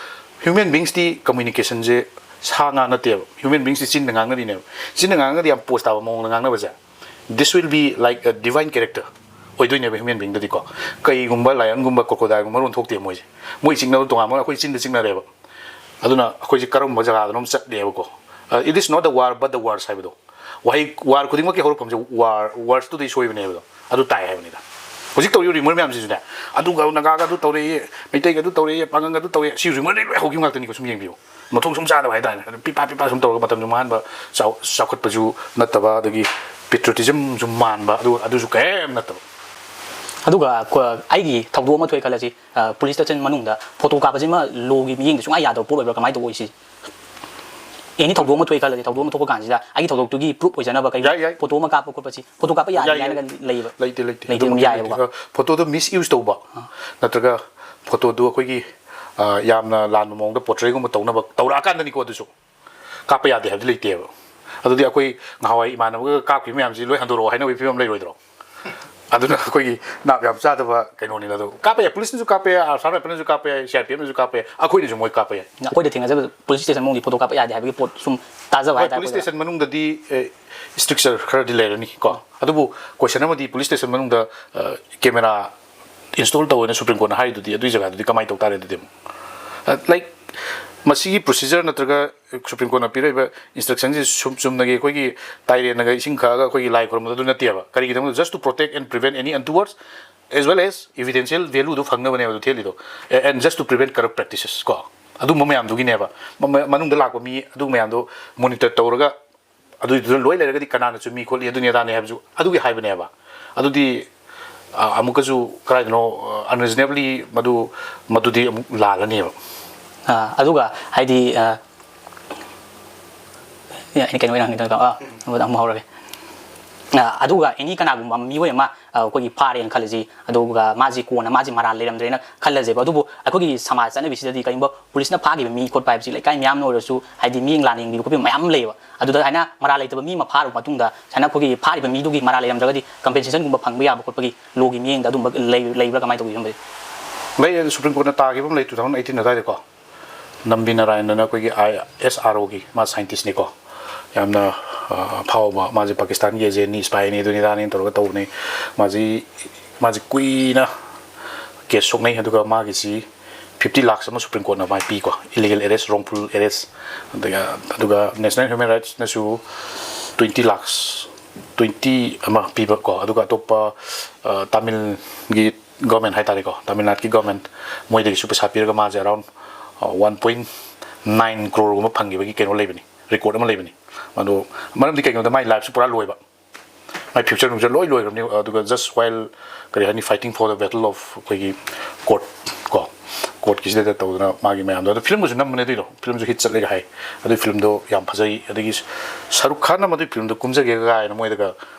human beingsꯇꯤ communicationꯁꯦ ꯁꯥ ꯉꯥ ꯅꯠꯇꯦꯕ꯫ Human beingsꯇꯤ ꯆꯤꯟꯗ ꯉꯥꯡꯅꯔꯤꯅꯦꯕ꯫ ꯆꯤꯟꯗ ꯉꯥꯡꯉꯒꯗꯤ ꯌꯥꯝ pose ꯇꯥꯕ ꯃꯑꯣꯡꯗ ꯉꯥꯡꯅꯕꯁꯦ, this will be like a divine character ꯑꯣꯏꯗꯣꯏꯅꯦꯕ human beingꯗꯗꯤꯀꯣ꯫ ꯀꯩꯒꯨꯝꯕ lionꯒꯨꯝꯕ crocodileꯒꯨꯝꯕ ꯃꯔꯣꯟ ꯊꯣꯛꯇꯦ ꯃꯣꯏꯁꯦ꯫ ꯃꯣꯏ ꯆꯤꯛꯅꯕ ꯇꯣꯉꯥꯟꯕ, ꯑꯩꯈꯣꯏ ꯆꯤꯟꯗ ꯆꯤꯛꯅꯔꯦꯕ꯫ ꯑꯗꯨꯅ ꯑꯩꯈꯣꯏꯁꯦ ꯀꯔꯝꯕ ꯖꯒꯥꯗꯅꯣꯝ ꯆꯠꯂꯦꯕꯀꯣ꯫ It is not the war but the words ꯍꯥꯏꯕꯗꯣ꯫ ꯋꯥꯍꯩ, word ꯈꯨꯗꯤꯡꯃꯛꯀꯤ ꯍꯧꯔꯛꯐꯝꯁꯦ war, wordsꯇꯨꯗꯩ ꯁꯣꯏꯕꯅꯦꯕꯗꯣ꯫ ꯑꯗꯨ ꯇꯥꯏ ꯍꯥꯏꯕꯅꯤꯗ꯫ ꯍꯧꯖꯤꯛ ꯇꯧꯔꯤꯕ rumor ꯃꯌꯥꯝꯁꯤꯁꯨꯅꯦ, ꯑꯗꯨꯒ ꯅꯥꯒꯥꯒ ꯑꯗꯨ ꯇꯧꯔꯛꯏ, ꯃꯩꯇꯩꯒ ꯑꯗꯨ ꯇꯧꯔꯛꯏ, ꯄꯥꯡꯒꯪꯒ ꯑꯗꯨ ꯇꯧꯔꯛꯏ, ꯁꯤ rumorꯗꯩ ꯂꯣꯏ ꯍꯧꯈꯤꯕ ꯉꯥꯛꯇꯅꯤꯀꯣ꯫ ꯁꯨꯝ ꯌꯦꯡꯕꯤꯌꯨ, ꯃꯊꯣꯡ ꯁꯨꯝ ꯆꯥꯗꯕ ꯍꯥꯏꯇꯥꯔꯦ꯫ ꯑꯗꯨ ꯄꯤꯄꯥ ꯄꯤꯄꯥ ꯁꯨꯝ ꯇꯧꯔꯒ ꯃꯇꯝꯁꯨ ꯃꯥꯡꯍꯟꯕ, ꯆꯥꯎ-, ꯆꯥꯎꯈꯠꯄꯁꯨ ꯅꯠꯇꯕ, ꯑꯗꯒꯤ patriotismꯁꯨ ꯃꯥꯟꯕ, ꯑꯗꯨ, ꯑꯗꯨꯁꯨ ꯀꯔꯤꯝ ꯅꯠꯇꯕ꯫ ꯑꯗꯨꯒ ꯀꯣ-, ꯑꯩꯒꯤ ꯊꯧꯗꯣꯛ ꯑꯃ ꯊꯣꯛꯑꯦ ꯈꯜꯂꯁꯤ, ꯑ, police station ꯃꯅꯨꯡꯗ photo ꯀꯥꯞꯄꯁꯤꯃ lawꯒꯤ ꯃꯤꯠꯌꯦꯡꯗ ꯁꯨꯡꯌꯥ ꯌꯥꯗꯕ ꯄꯣꯠ ꯑꯣꯏꯕ꯭ꯔꯥ, ꯀꯃꯥꯏꯅ ꯇꯧꯕ ꯑꯣꯏ ꯁꯤ? Any ꯊꯧꯗꯣꯛ ꯑꯃ ꯊꯣꯛꯑꯦ ꯈꯜꯂꯁꯤ, ꯊꯧꯗꯣꯛ ꯑꯃ ꯊꯣꯛꯄ ꯀꯥꯟꯁꯤꯗ ꯑꯩꯒꯤ ꯊꯧꯗꯣꯛꯇꯨꯒꯤ proof ꯑꯣꯏꯖꯅꯕ ꯀꯩ ꯌꯥꯏ, ꯌꯥꯏ꯫ photo ꯑꯃ ꯀꯥꯞꯄ ꯈꯣꯠꯄꯁꯤ, photo ꯀꯥꯞꯄ ꯌꯥꯗꯦ ꯌꯥꯏ, ꯌꯥꯏ꯫ ꯍꯥꯏꯔꯒ ꯂꯩꯕ? ꯂꯩꯇꯦ, ꯂꯩꯇꯦ꯫ ꯂꯩꯇꯦ, ꯑꯗꯨꯝ ꯑꯗꯨꯃꯛꯇꯤ ꯌꯥꯏꯑꯕꯀꯣ꯫ ꯂꯩꯇꯦ꯫ Photoꯗꯣ misuse ꯇꯧꯕ, ꯅꯠꯇ꯭ꯔꯒ photoꯗꯣ ꯑꯩꯈꯣꯏꯒꯤ, ꯑ, ꯌꯥꯝꯅ ꯂꯥꯟꯕ ꯃꯑꯣꯡꯗ portrayꯒꯨꯝꯕ ꯇꯧꯅꯕ ꯇꯧꯔꯛꯑꯀꯥꯟꯗꯅꯤꯀꯣ꯫ ꯑꯗꯨꯁꯨ ꯀꯥꯞꯄ ꯌꯥꯗꯦ ꯍꯥꯏꯕꯗꯤ ꯂꯩꯇꯦꯕ꯫ ꯑꯗꯨꯗꯤ ꯑꯩꯈꯣꯏ ꯉꯍꯥꯟꯋꯥꯏ ꯏꯃꯥꯟꯅꯕꯒ ꯀꯥꯞꯈꯤꯕ ꯃꯌꯥꯝꯁꯤ ꯂꯣꯏ ꯍꯟꯗꯣꯔꯛꯑꯣ ꯍꯥꯏꯅꯕꯒꯤ ꯐꯤꯕꯝ ꯂꯩꯔꯣꯏꯗ꯭ꯔꯣ? ꯑꯗꯨꯅ ꯑꯩꯈꯣꯏꯒꯤ ꯅꯥꯞ ꯌꯥꯝ ꯆꯥꯗꯕ ꯀꯩꯅꯣꯅꯤꯅ꯫ ꯑꯗꯨ ꯀꯥꯞꯄ ꯌꯥꯏ, policeꯅꯁꯨ ꯀꯥꯞꯄ ꯌꯥꯏ, ꯑꯁꯥꯝ rifleꯅꯁꯨ ꯀꯥꯞꯄ ꯌꯥꯏ, CRPFꯅꯁꯨ ꯀꯥꯞꯄ ꯌꯥꯏ, ꯑꯩꯈꯣꯏꯅꯁꯨ ꯃꯣꯏ ꯀꯥꯞꯄ ꯌꯥꯏ꯫ ꯑꯩꯈꯣꯏꯗ ꯊꯦꯡꯅꯖꯕ police station ꯃꯅꯨꯡꯒꯤ photo ꯀꯥꯞꯄ ꯌꯥꯗꯦ ꯍꯥꯏꯕꯒꯤ ꯄꯣꯠ ꯁꯨꯝ ꯇꯥꯖꯕ ꯍꯣꯏ, ꯍꯥꯏꯇꯥꯔꯦ police ꯑꯩꯈꯣꯏꯗ꯫ station ꯃꯅꯨꯡꯗꯗꯤ, ꯑꯦ, stricture ꯈꯔꯗꯤ ꯂꯩꯔꯅꯤ ꯀꯣ꯫ ꯑꯗꯨꯕꯨ question ꯑꯃꯗꯤ, police station ꯃꯅꯨꯡꯗ, ꯑ, camera install ꯇꯧꯋꯦꯅ Supreme Courtꯅ ꯍꯥꯏꯔꯤꯗꯨꯗꯤ, ꯑꯗꯨꯒꯤ ꯖꯒꯥꯗꯨꯗꯤ ꯀꯃꯥꯏꯅ ꯇꯧ ꯇꯥꯔꯦ ꯑꯗꯨꯗꯤ ꯑꯃꯨꯛ? ꯑ, like, ꯃꯁꯤꯒꯤ procedure ꯅꯠꯇ꯭ꯔꯒ Supreme Courtꯅ ꯄꯤꯔꯛꯏꯕ instructionꯁꯤ ꯁꯨꯝ ꯆꯨꯝꯅꯒꯤ ꯑꯩꯈꯣꯏꯒꯤ ꯇꯥꯏꯔꯦꯟꯅꯒ ꯏꯁꯤꯡ ꯈꯛꯑꯒ ꯑꯩꯈꯣꯏꯒꯤ ꯂꯥꯏ ꯈꯨꯔꯨꯝꯕꯗꯣ ꯑꯗꯨ ꯅꯠꯇꯦꯕ꯫ ꯀꯔꯤꯒꯤꯗꯃꯛꯇ? Just to protect and prevent any untowards as well as evidential valueꯗꯨ ꯐꯪꯅꯕꯅꯦꯕ ꯑꯗꯨ ꯊꯦꯠꯂꯤꯗꯣ꯫ And just to prevent corrupt practices ꯀꯣ, ꯑꯗꯨꯝꯕ ꯃꯌꯥꯝꯗꯨꯒꯤꯅꯦꯕ꯫ ꯃ- ꯃ- ꯃꯅꯨꯡꯗ ꯂꯥꯛꯄ ꯃꯤ ꯑꯗꯨ ꯃꯌꯥꯝꯗꯣ monitor ꯇꯧꯔꯒ ꯑꯗꯨꯏꯗꯨꯗ ꯂꯣꯏ ꯂꯩꯔꯒꯗꯤ ꯀꯅꯥꯅ ꯆꯨꯝꯃꯤ ꯈꯣꯠꯂꯤ ꯑꯗꯨꯅꯤ ꯑꯗꯥꯅꯤ ꯍꯥꯏꯕꯁꯨ ꯑꯗꯨꯒꯤ ꯍꯥꯏꯕꯅꯦꯕ꯫ ꯑꯗꯨꯗꯤ ꯑ, ꯑꯃꯨꯛꯀꯁꯨ ꯀꯗꯥꯏꯗꯅꯣ unreasonably ꯃꯗꯨ ꯃꯗꯨꯗꯤ ꯑꯃꯨꯛ ꯂꯥꯜꯂꯅꯦꯕ꯫ ꯑꯥ, ꯑꯗꯨꯒ ꯍꯥꯏꯗꯤ, ꯑ, ꯑꯦ, ꯑꯩꯅ ꯀꯩꯅꯣ ꯑꯣꯏꯅ ꯍꯪꯒꯦ ꯇꯧꯔꯒ, ꯑꯥ, ꯑꯃꯨꯛ ꯍꯧꯔꯒꯦ꯫ ꯑ, ꯑꯗꯨꯒ ꯑꯦꯅꯤ ꯀꯅꯥꯒꯨꯝꯕ ꯃꯤꯑꯣꯏ ꯑꯃ, ꯑ, ꯑꯩꯈꯣꯏꯒꯤ ꯐꯥꯔꯦꯅ ꯈꯜꯂꯁꯤ, ꯑꯗꯨꯒ ꯃꯥꯁꯤ ꯀꯣꯟꯅ ꯃꯥꯁꯤ ꯃꯔꯥꯜ ꯂꯩꯔꯝꯗ꯭ꯔꯦꯅ ꯈꯜꯂꯁꯦꯕ꯫ ꯑꯗꯨꯕꯨ ꯑꯩꯈꯣꯏꯒꯤ ꯁꯃꯥꯖ ꯆꯠꯅꯕꯤꯁꯤꯗꯗꯤ ꯀꯔꯤꯒꯨꯝꯕ ꯄꯨꯂꯤꯁꯅ ꯐꯥꯈꯤꯕ ꯃꯤ ꯈꯣꯠꯄ ꯍꯥꯏꯕꯁꯤ ꯂꯩꯀꯥꯏ ꯃꯌꯥꯝꯅ ꯑꯣꯏꯔꯁꯨ, ꯍꯥꯏꯗꯤ, ꯃꯤꯠꯌꯦꯡ ꯂꯥꯟꯅ ꯌꯦꯡꯕꯤꯕ ꯈꯣꯠꯄꯤꯕ ꯃꯌꯥꯝ ꯑꯃ ꯂꯩꯌꯦꯕ꯫ ꯑꯗꯨꯗ ꯍꯥꯏꯅ ꯃꯔꯥꯜ ꯂꯩꯇꯕ ꯃꯤ ꯑꯃ ꯐꯥꯔꯨꯕ ꯃꯇꯨꯡꯗ, ꯁꯨꯃꯥꯏꯅ ꯑꯩꯈꯣꯏꯒꯤ ꯐꯥꯔꯤꯕ ꯃꯤꯗꯨꯒꯤ ꯃꯔꯥꯜ ꯂꯩꯔꯝꯗ꯭ꯔꯒꯗꯤ compensationꯒꯨꯝꯕ ꯐꯪꯕ ꯌꯥꯕ ꯈꯣꯠꯄꯒꯤ lawꯒꯤ ꯃꯤꯠꯌꯦꯡꯗ ꯑꯗꯨꯝꯕ ꯂꯩ-, ꯂꯩꯕ꯭ꯔꯥ, ꯀꯃꯥꯏꯅ ꯇꯧꯒꯦ ꯁꯨꯝꯕꯗꯤ? ꯂꯩ, ꯑꯗꯨ Supreme Courtꯅ ꯇꯥꯈꯤꯕ ꯑꯃ ꯂꯩ two thousand eighteen ꯑꯗꯨꯋꯥꯏꯗꯀꯣ꯫ ꯅꯝꯕꯤ ꯅꯥꯔꯥꯌꯟꯗꯅ ꯑꯩꯈꯣꯏꯒꯤ ꯑꯥꯏ ꯑꯦꯁ ꯑꯥꯔ ꯑꯣꯒꯤ, ꯃꯥ scientistꯅꯤꯀꯣ, ꯌꯥꯝꯅ, ꯑ, ꯐꯥꯎꯕ, ꯃꯥꯁꯦ ꯄꯥꯀꯤꯁꯇꯥꯟꯒꯤ agentꯅꯤ, spyꯅꯤ, ꯑꯗꯨꯅꯤ ꯑꯗꯥꯅꯤ ꯇꯧꯔꯒ ꯇꯧꯕꯅꯤ꯫ ꯃꯥꯁꯤ, ꯃꯥꯁꯤ ꯀꯨꯏꯅ case ꯁꯣꯛꯅꯩ, ꯑꯗꯨꯒ ꯃꯥꯒꯤꯁꯤ fifty lakhs ꯑꯃ Supreme Courtꯅ ꯃꯥꯏ ꯄꯤꯀꯣ, illegal arrest, wrongful arrest, ꯑꯗꯨꯒ, ꯑꯗꯨꯒ National Human Rightsꯅꯁꯨ twenty lakhs, twenty ꯑꯃ ꯄꯤꯕ ꯀꯣ, ꯑꯗꯨꯒ ꯑꯇꯣꯞꯄ, ꯑ, ꯇꯥꯃꯤꯜꯒꯤ government ꯍꯥꯏꯇꯥꯔꯦꯀꯣ, ꯇꯥꯃꯤꯜ ꯅꯥꯗꯨꯒꯤ government, ꯃꯣꯏꯗꯒꯤꯁꯨ ꯄꯩꯁꯥ ꯄꯤꯔꯒ ꯃꯥꯁꯦ around, ꯑ, one point nine crore ꯒꯨꯝꯕ ꯐꯪꯈꯤꯕꯒꯤ ꯀꯩꯅꯣ ꯂꯩꯕꯅꯤ, record ꯑꯃ ꯂꯩꯕꯅꯤ꯫ ꯑꯗꯣ ꯃꯔꯝꯗꯤ ꯀꯩꯒꯤꯅꯣꯗ ꯃꯥꯏ lifeꯁꯨ ꯄꯨꯔꯥ ꯂꯣꯏꯕ, ꯃꯥꯏ future ꯅꯨꯡꯆꯔ ꯂꯣꯏ ꯂꯣꯏꯈ꯭ꯔꯕꯅꯤ꯫ ꯑꯗꯨꯒ just while, ꯀꯔꯤ ꯍꯥꯏꯅꯤ, fighting for the battle of ꯑꯩꯈꯣꯏꯒꯤ court ꯀꯣ, courtꯀꯤꯁꯤꯗ ꯇꯧꯗꯅ ꯃꯥꯒꯤ ꯃꯌꯥꯝꯗꯣ, ꯑꯗꯣ filmꯒꯁꯨ ꯅꯝꯕꯅꯦ ꯑꯗꯨꯏꯗꯣ, filmꯁꯨ hit ꯆꯠꯂꯦꯒ ꯍꯥꯏ꯫ ꯑꯗꯨꯏ filmꯗꯣ ꯌꯥꯝ ꯐꯖꯩ꯫ ꯑꯗꯒꯤ ꯁꯔꯨꯛ ꯈꯥꯟꯅ ꯃꯗꯨꯏ filmꯗꯣ ꯀꯨꯝꯖꯒꯦ ꯀꯥꯏꯅ ꯃꯣꯏꯗꯒ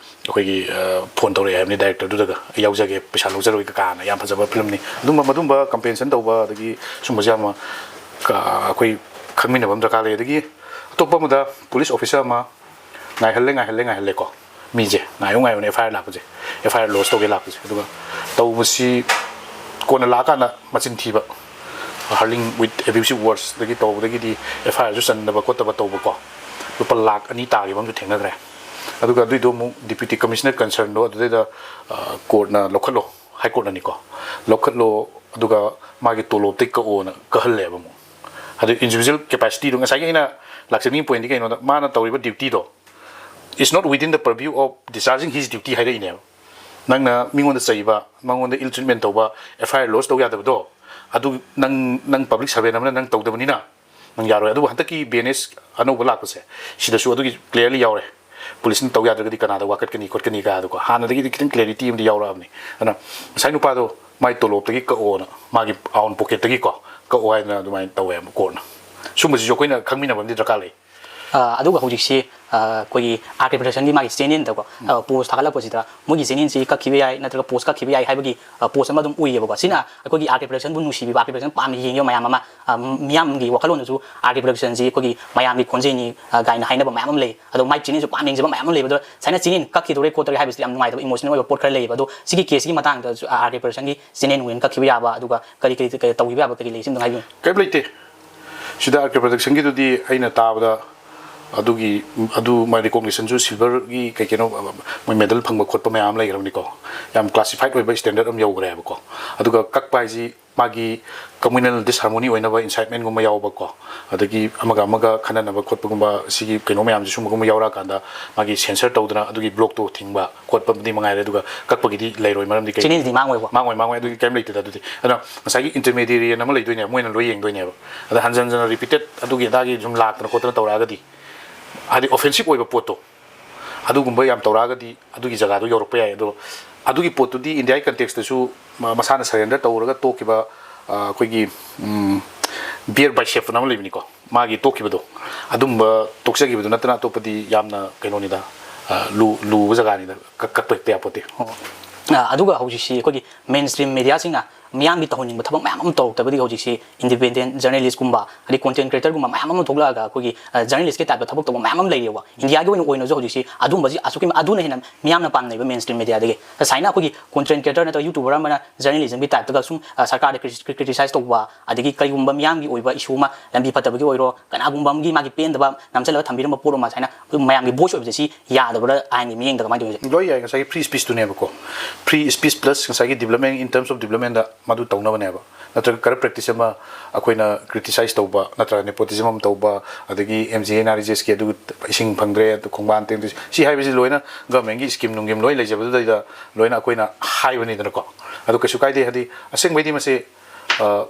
ꯑꯩꯈꯣꯏꯒꯤ, ꯑ, phone ꯇꯧꯔꯛꯑꯦ ꯍꯥꯏꯕꯅꯤ directorꯗꯨꯗꯒ, "ꯑꯩ ꯌꯥꯎꯖꯒꯦ, ꯄꯩꯁꯥ ꯂꯧꯖꯔꯣꯏꯒ" ꯀꯥꯏꯅ꯫ ꯌꯥꯝ ꯐꯖꯕ filmꯅꯤ꯫ ꯑꯗꯨꯝꯕ, ꯃꯗꯨꯝꯕ compensation ꯇꯧꯕ ꯑꯗꯒꯤ ꯁꯨꯝꯕꯁꯦ ꯌꯥꯝꯅ ꯀ-, ꯑꯩꯈꯣꯏ ꯈꯪꯃꯤꯟꯅꯕ ꯑꯃ ꯗꯔꯀꯥꯔ ꯂꯩ꯫ ꯑꯗꯒꯤ ꯑꯇꯣꯞꯄ ꯑꯃꯗ police officer ꯑꯃ ꯉꯥꯏꯍꯜꯂꯦ, ꯉꯥꯏꯍꯜꯂꯦ, ꯉꯥꯏꯍꯜꯂꯦꯀꯣ꯫ ꯃꯤꯁꯦ ꯉꯥꯏꯌꯨ, ꯉꯥꯏꯌꯨꯅꯦ, F I R ꯂꯥꯛꯄꯁꯦ, F I R lodge ꯇꯧꯒꯦ ꯂꯥꯛꯄꯁꯦ꯫ ꯑꯗꯨꯒ ꯇꯧꯕꯁꯤ ꯀꯣꯟꯅ ꯂꯥꯛꯑꯀꯥꯟꯗ ꯃꯆꯤꯟ ꯊꯤꯕ, hurling with abusive words ꯗꯒꯤ ꯇꯧꯕꯗꯒꯤꯗꯤ F I R ꯁꯨ ꯆꯟꯗꯕ ꯈꯣꯠꯇꯕ ꯇꯧꯕꯀꯣ꯫ ꯂꯨꯄꯥ ꯂꯥꯈ ꯑꯅꯤ ꯇꯥꯈꯤꯕ ꯑꯃꯁꯨ ꯊꯦꯡꯅꯈ꯭ꯔꯦ꯫ ꯑꯗꯨꯒ ꯑꯗꯨꯏꯗꯣ ꯑꯃꯨꯛ Deputy Commissioner concernꯗꯣ ꯑꯗꯨꯗꯩꯗ, ꯑ, courtꯅ ꯂꯧꯈꯠꯂꯣ, High Courtꯅꯅꯤꯀꯣ, ꯂꯧꯈꯠꯂꯣ, ꯑꯗꯨꯒ ꯃꯥꯒꯤ ꯇꯣꯂꯣꯞꯇꯩ ꯀꯛꯑꯣꯅ ꯀꯛꯍꯜꯂꯦꯕ ꯑꯃꯨꯛ꯫ ꯑꯗꯨ individual capacityꯗꯣ, ꯉꯁꯥꯏꯒꯤ ꯑꯩꯅ ꯂꯥꯛꯆꯅꯤꯡꯉꯤ pointꯗꯤ ꯀꯩꯅꯣꯗ, ꯃꯥꯅ ꯇꯧꯔꯤꯕ dutyꯗꯣ is not within the purview of discharging his duty ꯍꯥꯏꯔꯛꯏꯅꯦꯕ꯫ ꯅꯪꯅ ꯃꯤꯉꯣꯟꯗ ꯆꯩꯕ, ꯃꯉꯣꯟꯗ ill treatment ꯇꯧꯕ, F I R lodge ꯇꯧ ꯌꯥꯗꯕꯗꯣ, ꯑꯗꯨ ꯅꯪ, ꯅꯪ public servant ꯑꯃꯅ ꯅꯪ ꯇꯧꯗꯕꯅꯤꯅ ꯅꯪ ꯌꯥꯔꯣꯏ꯫ ꯑꯗꯨꯕꯨ ꯍꯟꯗꯛꯀꯤ B N S ꯑꯅꯧꯕ ꯂꯥꯛꯄꯁꯦ, ꯁꯤꯗꯁꯨ ꯑꯗꯨꯒꯤ clearly ꯌꯥꯎꯔꯦ꯫ Policeꯅ ꯇꯧ ꯌꯥꯗ꯭ꯔꯒꯗꯤ ꯀꯅꯥꯗ ꯋꯥꯀꯠꯀꯅꯤ ꯈꯣꯠꯀꯅꯤ ꯀꯥꯏꯗꯣꯀꯣ꯫ ꯍꯥꯟꯅꯗꯒꯤꯗꯤ ꯈꯤꯇꯪ clarity ꯑꯃꯗꯤ ꯌꯥꯎꯔꯛꯑꯕꯅꯤ꯫ ꯑꯗꯨꯅ ꯉꯁꯥꯏ ꯅꯨꯄꯥꯗꯣ ꯃꯥꯏ ꯇꯣꯂꯣꯞꯇꯒꯤ ꯀꯛꯑꯣꯅ, ꯃꯥꯒꯤ own pocketꯇꯒꯤꯀꯣ ꯀꯛꯑꯣ ꯍꯥꯏꯗꯅ ꯑꯗꯨꯃꯥꯏꯅ ꯇꯧꯋꯦ courtꯅ꯫ ꯁꯨꯝꯕꯁꯤꯁꯨ ꯑꯩꯈꯣꯏꯅ ꯈꯪꯃꯤꯟꯅꯕ ꯑꯃꯗꯤ ꯗꯔꯀꯥꯔ ꯂꯩ꯫ ꯑ, ꯑꯗꯨꯒ ꯍꯧꯖꯤꯛꯁꯤ, ꯑ, ꯑꯩꯈꯣꯏꯒꯤ R K Productionꯒꯤ ꯃꯥꯒꯤ channelꯗꯀꯣ, ꯑ, post ꯊꯥꯒꯠꯂꯛꯄꯁꯤꯗ ꯃꯣꯏꯒꯤ channelꯁꯤ ꯀꯛꯈꯤꯕ ꯌꯥꯏ ꯅꯠꯇ꯭ꯔꯒ post ꯀꯛꯈꯤꯕ ꯌꯥꯏ ꯍꯥꯏꯕꯒꯤ, ꯑ, post ꯑꯃ ꯑꯗꯨꯝ ꯎꯏꯌꯦꯕꯀꯣ꯫ ꯁꯤꯅ ꯑꯩꯈꯣꯏꯒꯤ R K Produtionꯕꯨ ꯅꯨꯡꯁꯤꯕꯤꯕ, R K Production ꯄꯥꯝꯅ ꯌꯦꯡꯉꯤꯕ ꯃꯌꯥꯝ ꯑꯃ, ꯑ, ꯃꯤꯌꯥꯝꯒꯤ ꯋꯥꯈꯜꯂꯣꯟꯗꯁꯨ R K Productionꯁꯤ ꯑꯩꯈꯣꯏꯒꯤ ꯃꯌꯥꯝꯒꯤ ꯈꯣꯟꯖꯦꯜꯅꯤ, ꯑ, ꯀꯥꯏꯅ ꯍꯥꯏꯅꯕ ꯃꯌꯥꯝ ꯑꯃ ꯂꯩ꯫ ꯑꯗꯣ ꯃꯥꯏ channelꯁꯨ ꯄꯥꯝꯅ ꯌꯦꯡꯖꯕ ꯃꯌꯥꯝ ꯑꯃ ꯂꯩꯕ꯫ ꯑꯗꯣ ꯁꯨꯃꯥꯏꯅ channel ꯀꯛꯈꯤꯗꯣꯔꯦ ꯈꯣꯠꯇꯣꯔꯦ ꯍꯥꯏꯕꯁꯤꯗꯤ ꯌꯥꯝ ꯅꯨꯡꯉꯥꯏꯇꯕ, emotional ꯑꯣꯏꯕ ꯄꯣꯠ ꯈꯔ ꯂꯩꯌꯦꯕ꯫ ꯑꯗꯣ ꯁꯤꯒꯤ caseꯁꯤꯒꯤ ꯃꯇꯥꯡꯗ R K Productionꯒꯤ channel ꯅꯨꯡ ꯀꯛꯈꯤꯕ ꯌꯥꯕ, ꯑꯗꯨꯒ ꯀꯔꯤ ꯀꯔꯤ ꯀꯔꯤ ꯇꯧꯕꯤꯕ ꯌꯥꯕ ꯀꯔꯤ ꯂꯩ, ꯁꯤ ꯑꯝꯇꯪ ꯍꯥꯏꯕꯤꯌꯨ꯫ ꯀꯔꯤꯝ ꯂꯩꯇꯦ꯫ ꯁꯤꯗ R K Productionꯒꯤꯗꯨꯗꯤ ꯑꯩꯅ ꯇꯥꯕꯗ ꯑꯗꯨꯒꯤ, ꯑꯗꯨ ꯃꯥꯏ recognitionꯁꯨ silverꯒꯤ ꯀꯩ ꯀꯩꯅꯣ ꯃꯣꯏ medal ꯐꯪꯕ ꯈꯣꯠꯄ ꯃꯌꯥꯝ ꯑꯃ ꯂꯩꯈ꯭ꯔꯕꯅꯤꯀꯣ꯫ ꯌꯥꯝ classified ꯑꯣꯏꯕ standard ꯑꯃ ꯌꯧꯈ꯭ꯔꯦꯕꯀꯣ꯫ ꯑꯗꯨꯒ ꯀꯛꯄ ꯍꯥꯏꯁꯤ ꯃꯥꯒꯤ communal disharmony ꯑꯣꯏꯅꯕ incitementꯒꯨꯝꯕ ꯌꯥꯎꯕꯀꯣ, ꯑꯗꯒꯤ ꯑꯃꯒ ꯑꯃꯒ ꯈꯟꯅꯅꯕ ꯈꯣꯠꯄꯒꯨꯝꯕ, ꯁꯤꯒꯤ ꯀꯩꯅꯣ ꯃꯌꯥꯝꯁꯦ, ꯁꯨꯝꯕꯒꯨꯝꯕ ꯌꯥꯎꯔꯛꯑꯀꯥꯟꯗ ꯃꯥꯒꯤ censor ꯇꯧꯗꯅ ꯑꯗꯨꯒꯤ blogꯇꯣ ꯊꯤꯡꯕ ꯈꯣꯠꯄꯗꯤ ꯃꯉꯥꯏꯔꯦ꯫ ꯑꯗꯨꯒ ꯀꯛꯄꯒꯤꯗꯤ ꯂꯩꯔꯣꯏ, ꯃꯔꯝꯗꯤ ꯀꯩ? Channelꯗꯤ ꯃꯥꯡꯉꯣꯏꯀꯣ? ꯃꯥꯡꯉꯣꯏ, ꯃꯥꯡꯉꯣꯏ, ꯑꯗꯨꯒꯤ ꯀꯩꯝ ꯂꯩꯇꯦꯗ꯫ ꯑꯗꯨꯗꯤ ꯑꯗꯣ ꯉꯁꯥꯏꯒꯤ intermediary ꯑꯃ ꯂꯩꯗꯣꯏꯅꯦ, ꯃꯣꯏꯅ ꯂꯣꯏ ꯌꯦꯡꯗꯣꯏꯅꯦꯕ꯫ ꯑꯗ ꯍꯟꯖꯟ ꯍꯟꯖꯟꯅ repeated ꯑꯗꯨꯒꯤ ꯑꯗꯥꯒꯤ ꯁꯨꯝ ꯂꯥꯛꯇꯅ ꯈꯣꯠꯇꯅ ꯇꯧꯔꯛꯑꯒꯗꯤ, ꯍꯥꯏꯗꯤ offensive ꯑꯣꯏꯕ ꯄꯣꯠꯇꯣ, ꯑꯗꯨꯒꯨꯝꯕ ꯌꯥꯝ ꯇꯧꯔꯛꯑꯒꯗꯤ ꯑꯗꯨꯒꯤ ꯖꯒꯥꯗꯣ ꯌꯧꯔꯛꯄ ꯌꯥꯏ꯫ ꯑꯗꯣ ꯑꯗꯨꯒꯤ ꯄꯣꯠꯇꯨꯗꯤ Indiaꯒꯤ contextꯇꯁꯨ ꯃ-, ꯃꯁꯥꯅ surrender ꯇꯧꯔꯒ ꯇꯣꯛꯈꯤꯕ, ꯑ, ꯑꯩꯈꯣꯏꯒꯤ, ꯎꯝ, Bear Biceps ꯑꯃ ꯂꯩꯕꯅꯤꯀꯣ, ꯃꯥꯒꯤ ꯇꯣꯛꯈꯤꯕꯗꯣ, ꯑꯗꯨꯝꯕ ꯇꯣꯛꯆꯈꯤꯕꯗꯣ ꯅꯠꯇꯅ ꯑꯇꯣꯞꯄꯗꯤ ꯌꯥꯝꯅ ꯀꯩꯅꯣꯅꯤꯗ, ꯑ, ꯂꯨ-, ꯂꯨꯕ ꯖꯒꯥꯅꯤꯗ, ꯀꯛ-, ꯀꯛꯄ ꯍꯦꯛꯇ ꯌꯥꯄꯣꯠꯇꯦ꯫ ꯑꯣ꯫ ꯑ, ꯑꯗꯨꯒ ꯍꯧꯖꯤꯛꯁꯤ ꯑꯩꯈꯣꯏꯒꯤ mainstream mediaꯁꯤꯡꯅ ꯃꯤꯌꯥꯝꯒꯤ ꯇꯧꯍꯟꯅꯤꯡꯕ ꯊꯕꯛ ꯃꯌꯥꯝ ꯑꯃ ꯇꯧꯔꯛꯇꯕꯗꯒꯤ ꯍꯧꯖꯤꯛꯁꯤ independent journalistꯀꯨꯝꯕ, ꯑꯗꯩ content creatorꯒꯨꯝꯕ ꯃꯌꯥꯝ ꯑꯃ ꯊꯣꯛꯂꯛꯑꯒ ꯑꯩꯈꯣꯏꯒꯤ, ꯑ, journalistꯀꯤ typeꯇ ꯊꯕꯛ ꯇꯧꯕ ꯃꯌꯥꯝ ꯑꯃ ꯂꯩꯔꯦꯕ꯫ Indiaꯒꯤ ꯑꯣꯏꯅ, ꯑꯣꯏꯅꯁꯨ ꯍꯧꯖꯤꯛꯁꯤ ꯑꯗꯨꯝꯕꯁꯤ ꯑꯁꯨꯛꯀꯤ ꯃ-, ꯑꯗꯨꯅ ꯍꯦꯟꯅ ꯃꯤꯌꯥꯝꯅ ꯄꯥꯝꯅꯩꯕ mainstream mediaꯗꯒꯤ꯫ ꯁꯨꯃꯥꯏꯅ ꯑꯩꯈꯣꯏꯒꯤ content creator ꯅꯠꯇ꯭ꯔꯒ YouTuber ꯑꯃꯅ journalismꯒꯤ typeꯇꯒ ꯁꯨꯝ, ꯑ, ꯁꯔꯀꯥꯔꯗ cri-, cri-, criticize ꯇꯧꯕ, ꯑꯗꯒꯤ ꯀꯔꯤꯒꯨꯝꯕ ꯃꯤꯌꯥꯝꯒꯤ ꯑꯣꯏꯕ issue ꯑꯃ, ꯂꯝꯕꯤ ꯐꯠꯇꯕꯒꯤ ꯑꯣꯏꯔꯣ, ꯀꯅꯥꯒꯨꯝꯕ ꯑꯃꯒꯤ ꯃꯥꯒꯤ ꯄꯦꯟꯗꯕ ꯅꯝꯁꯤꯜꯂꯒ ꯊꯝꯕꯤꯔꯝꯕ ꯄꯣꯠ ꯑꯃ, ꯁꯨꯃꯥꯏꯅ ꯑꯩꯈꯣꯏ ꯃꯌꯥꯝꯒꯤ voice ꯑꯣꯏꯕꯁꯦ ꯁꯤ ꯌꯥꯗꯕ꯭ꯔꯥ ꯑꯥꯏꯟꯒꯤ ꯃꯤꯠꯌꯦꯡꯗ ꯀꯃꯥꯏꯅ ꯇꯧꯋꯤ? ꯂꯣꯏ ꯌꯥꯏ꯫ ꯉꯁꯥꯏꯒꯤ free speechꯇꯨꯅꯦꯕꯀꯣ꯫ Free speech plus ꯉꯁꯥꯏꯒꯤ development, in terms of developmentꯗ ꯃꯗꯨ ꯇꯧꯅꯕꯅꯦꯕ꯫ ꯅꯠꯇ꯭ꯔꯒ corrupt practice ꯑꯃ ꯑꯩꯈꯣꯏꯅ criticize ꯇꯧꯕ, ꯅꯠꯇ꯭ꯔꯒ nepotism ꯑꯃ ꯇꯧꯕ, ꯑꯗꯒꯤ M G N R G S ꯀꯤ ꯑꯗꯨ ꯏꯁꯤꯡ ꯐꯪꯗ꯭ꯔꯦ, ꯑꯗꯨ ꯈꯣꯡꯕꯥꯟ ꯇꯦꯡꯗ꯭ꯔꯦ, ꯁꯤ ꯍꯥꯏꯕꯁꯤ ꯂꯣꯏꯅ government ꯀꯤ scheme ꯅꯨꯡꯒꯤꯝ ꯂꯣꯏ ꯂꯩꯖꯕꯗꯨꯗꯩꯗ ꯂꯣꯏꯅ ꯑꯩꯈꯣꯏꯅ ꯍꯥꯏꯕꯅꯤꯗꯅꯀꯣ꯫ ꯑꯗꯨ ꯀꯩꯁꯨ ꯀꯥꯏꯗꯦ, ꯍꯥꯏꯗꯤ ꯑꯁꯦꯡꯕꯩꯗꯤ ꯃꯁꯤ, ꯑ,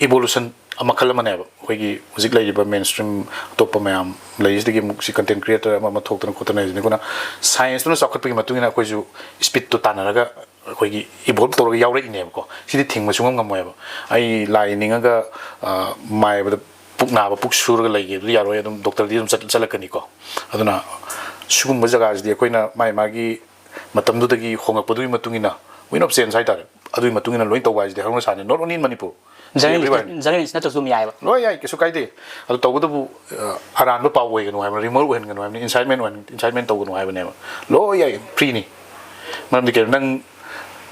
evolution ꯃꯈꯜ ꯑꯃꯅꯦꯕ꯫ ꯑꯩꯈꯣꯏꯒꯤ ꯍꯧꯖꯤꯛ ꯂꯩꯔꯤꯕ mainstream ꯑꯇꯣꯞꯄ ꯃꯌꯥꯝ ꯂꯩꯔꯤꯁꯤꯗꯒꯤ ꯑꯃꯨꯛ ꯁꯤ content creator ꯑꯃ ꯑꯃ ꯊꯣꯛꯇꯅ ꯈꯣꯠꯇꯅ ꯂꯩꯔꯤꯁꯤꯅ, ꯑꯩꯈꯣꯏꯅ science ꯇꯨꯅ ꯆꯥꯎꯈꯠꯄꯒꯤ ꯃꯇꯨꯡ ꯏꯟꯅ ꯑꯩꯈꯣꯏꯁꯨ speed ꯇꯣ ꯇꯥꯟꯅꯔꯒ ꯑꯩꯈꯣꯏꯒꯤ evolve ꯇꯧꯔꯒ ꯌꯥꯎꯔꯛꯏꯅꯦꯕꯀꯣ꯫ ꯁꯤꯗꯤ ꯊꯤꯡꯕ ꯁꯨꯡꯉꯝ ꯉꯝꯃꯣꯏꯕ꯫ ꯑꯩ ꯂꯥꯏ ꯅꯤꯡꯉꯒ, ꯑ, ꯃꯥꯏꯕꯗ ꯄꯨꯛ ꯅꯥꯕ, ꯄꯨꯛ ꯁꯨꯔꯒ ꯂꯩꯒꯦ, ꯑꯗꯨꯗꯤ ꯌꯥꯔꯣꯏ, ꯑꯗꯨꯝ doctor ꯗꯤ ꯑꯗꯨꯝ ꯆꯠ-, ꯆꯠꯂꯛꯀꯅꯤꯀꯣ꯫ ꯑꯗꯨꯅ ꯁꯤꯒꯨꯝꯕ ꯖꯒꯥꯁꯤꯗꯤ ꯑꯩꯈꯣꯏꯅ ꯃꯥꯏ ꯃꯥꯒꯤ ꯃꯇꯝꯗꯨꯗꯒꯤ ꯍꯣꯡꯉꯛꯄꯗꯨꯒꯤ ꯃꯇꯨꯡ ꯏꯟꯅ, wind of change ꯍꯥꯏꯇꯥꯔꯦ, ꯑꯗꯨꯒꯤ ꯃꯇꯨꯡ ꯏꯟꯅ ꯂꯣꯏ ꯇꯧꯕ ꯍꯥꯏꯁꯤꯗꯤ ꯍꯧꯅ ꯁꯥꯅꯤ, not only in Manipur, everywhere꯫ Journalist ꯅꯠꯇ꯭ꯔꯁꯨ ꯑꯗꯨꯝ ꯌꯥꯏꯑꯕ꯫ ꯂꯣꯏ ꯌꯥꯏ, ꯀꯩꯁꯨ ꯀꯥꯏꯗꯦ꯫ ꯑꯗꯨ ꯇꯧꯕꯇꯕꯨ, ꯑ, ꯑꯔꯥꯟꯕ ꯄꯥꯎ ꯑꯣꯏꯒꯅꯨ ꯍꯥꯏꯕꯅꯤ, rumor ꯑꯣꯏꯍꯟꯒꯅꯨ ꯍꯥꯏꯕꯅꯤ, incitement ꯑꯣꯏꯍꯟ-, incitement ꯇꯧꯒꯅꯨ ꯍꯥꯏꯕꯅꯦꯕ꯫ ꯂꯣꯏ ꯌꯥꯏ, free ꯅꯤ꯫ ꯃꯔꯝꯗꯤ ꯀꯩꯅꯣ, ꯅꯪ,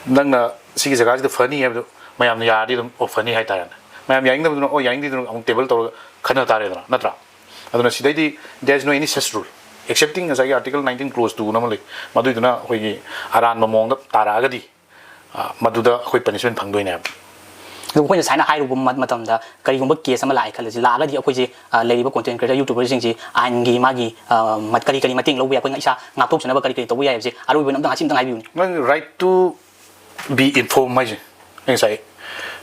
ꯅꯪꯅ ꯁꯤꯒꯤ ꯖꯒꯥꯁꯤꯗ ꯐꯅꯤ ꯍꯥꯏꯕꯗꯣ ꯃꯌꯥꯝꯅ ꯌꯥꯔꯗꯤ ꯑꯗꯨꯝ, ꯑꯣ, ꯐꯅꯤ ꯍꯥꯏꯇꯥꯔꯦꯅꯦ꯫ ꯃꯌꯥꯝ ꯌꯥꯅꯤꯡꯗꯕꯗꯨꯅ, ꯑꯣ, ꯌꯥꯅꯤꯡꯗꯦꯗꯨꯅ ꯑꯃꯨꯛ table ꯇꯧꯔꯒ ꯈꯟꯅ ꯇꯥꯔꯦꯗꯅ, ꯅꯠꯇ꯭ꯔꯥ? ꯑꯗꯨꯅ ꯁꯤꯗꯩꯗꯤ there is no any such rule, excepting ꯉꯁꯥꯏꯒꯤ Article nineteen clause two ꯅ ꯑꯃ ꯂꯩ, ꯃꯗꯨꯏꯗꯨꯅ ꯑꯩꯈꯣꯏꯒꯤ ꯑꯔꯥꯟꯕ ꯃꯑꯣꯡꯗ ꯇꯥꯔꯛꯑꯒꯗꯤ, ꯑ, ꯃꯗꯨꯗ ꯑꯩꯈꯣꯏ punishment ꯐꯪꯗꯣꯏꯅꯦꯕ꯫ ꯑꯗꯨ ꯑꯩꯈꯣꯏꯅ ꯁꯨꯃꯥꯏꯅ ꯍꯥꯏꯔꯨꯕ ꯃ-, ꯃꯇꯝꯗ ꯀꯔꯤꯒꯨꯝꯕ case ꯑꯃ ꯂꯥꯛꯑꯦ ꯈꯜꯂꯁꯤ, ꯂꯥꯛꯑꯒꯗꯤ ꯑꯩꯈꯣꯏꯁꯦ, ꯑ, ꯂꯩꯔꯤꯕ content creator, YouTuber ꯁꯤꯡꯁꯤ ꯑꯥꯏꯟꯒꯤ ꯃꯥꯒꯤ, ꯑ, ꯃ-, ꯀꯔꯤ ꯀꯔꯤ ꯃꯇꯦꯡ ꯂꯧꯕ ꯌꯥꯏ, ꯑꯩꯈꯣꯏꯅ ꯏꯁꯥ ꯉꯥꯛꯊꯣꯛꯆꯅꯕ ꯀꯔꯤ ꯀꯔꯤ ꯇꯧꯕ ꯌꯥꯏ ꯍꯥꯏꯕꯁꯦ ꯑꯔꯣꯏꯕ ꯑꯣꯏꯅ ꯑꯝꯇꯪ ꯍꯥꯏꯁꯤ ꯑꯝꯇꯪ ꯍꯥꯏꯕꯤꯌꯨꯅꯦ꯫ ꯅꯪ right to be informed ꯍꯥꯏꯁꯦ, ꯑꯩ ꯉꯁꯥꯏ,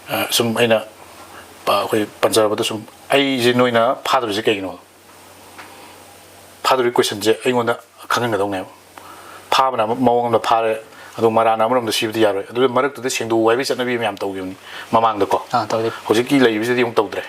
ꯑ, ꯁꯨꯝ ꯑꯩꯅ ꯄ-, ꯑꯩꯈꯣꯏ ꯄꯟꯖꯔꯕꯗ ꯁꯨꯝ ꯑꯩꯁꯦ ꯅꯣꯏꯅ ꯐꯥꯗꯣꯔꯤꯁꯦ ꯀꯩꯒꯤꯅꯣ? ꯐꯥꯗꯣꯔꯤ question ꯁꯦ ꯑꯩꯉꯣꯟꯗ ꯈꯪꯍꯟꯒꯗꯧꯅꯦꯕ꯫ ꯐꯥꯕꯅ ꯑꯃ ꯃꯑꯣꯡ ꯑꯃꯗ ꯐꯥꯔꯦ, ꯑꯗꯨ ꯃꯔꯥꯅ ꯑꯃꯔꯣꯝꯗ ꯁꯤꯕꯗꯤ ꯌꯥꯔꯣꯏ꯫ ꯑꯗꯨꯗ ꯃꯔꯛꯇꯨꯗ ꯁꯦꯡꯗꯣꯛꯎ ꯍꯥꯏꯕꯒꯤ ꯆꯠꯅꯕꯤ ꯃꯌꯥꯝ ꯇꯧꯈꯤꯕꯅꯤ ꯃꯃꯥꯡꯗꯀꯣ꯫ ꯑꯥ, ꯇꯧꯗꯦ꯫ ꯍꯧꯖꯤꯛꯀꯤ ꯂꯩꯔꯤꯕꯁꯤꯗꯤ ꯑꯃꯨꯛ ꯇꯧꯗ꯭ꯔꯦ꯫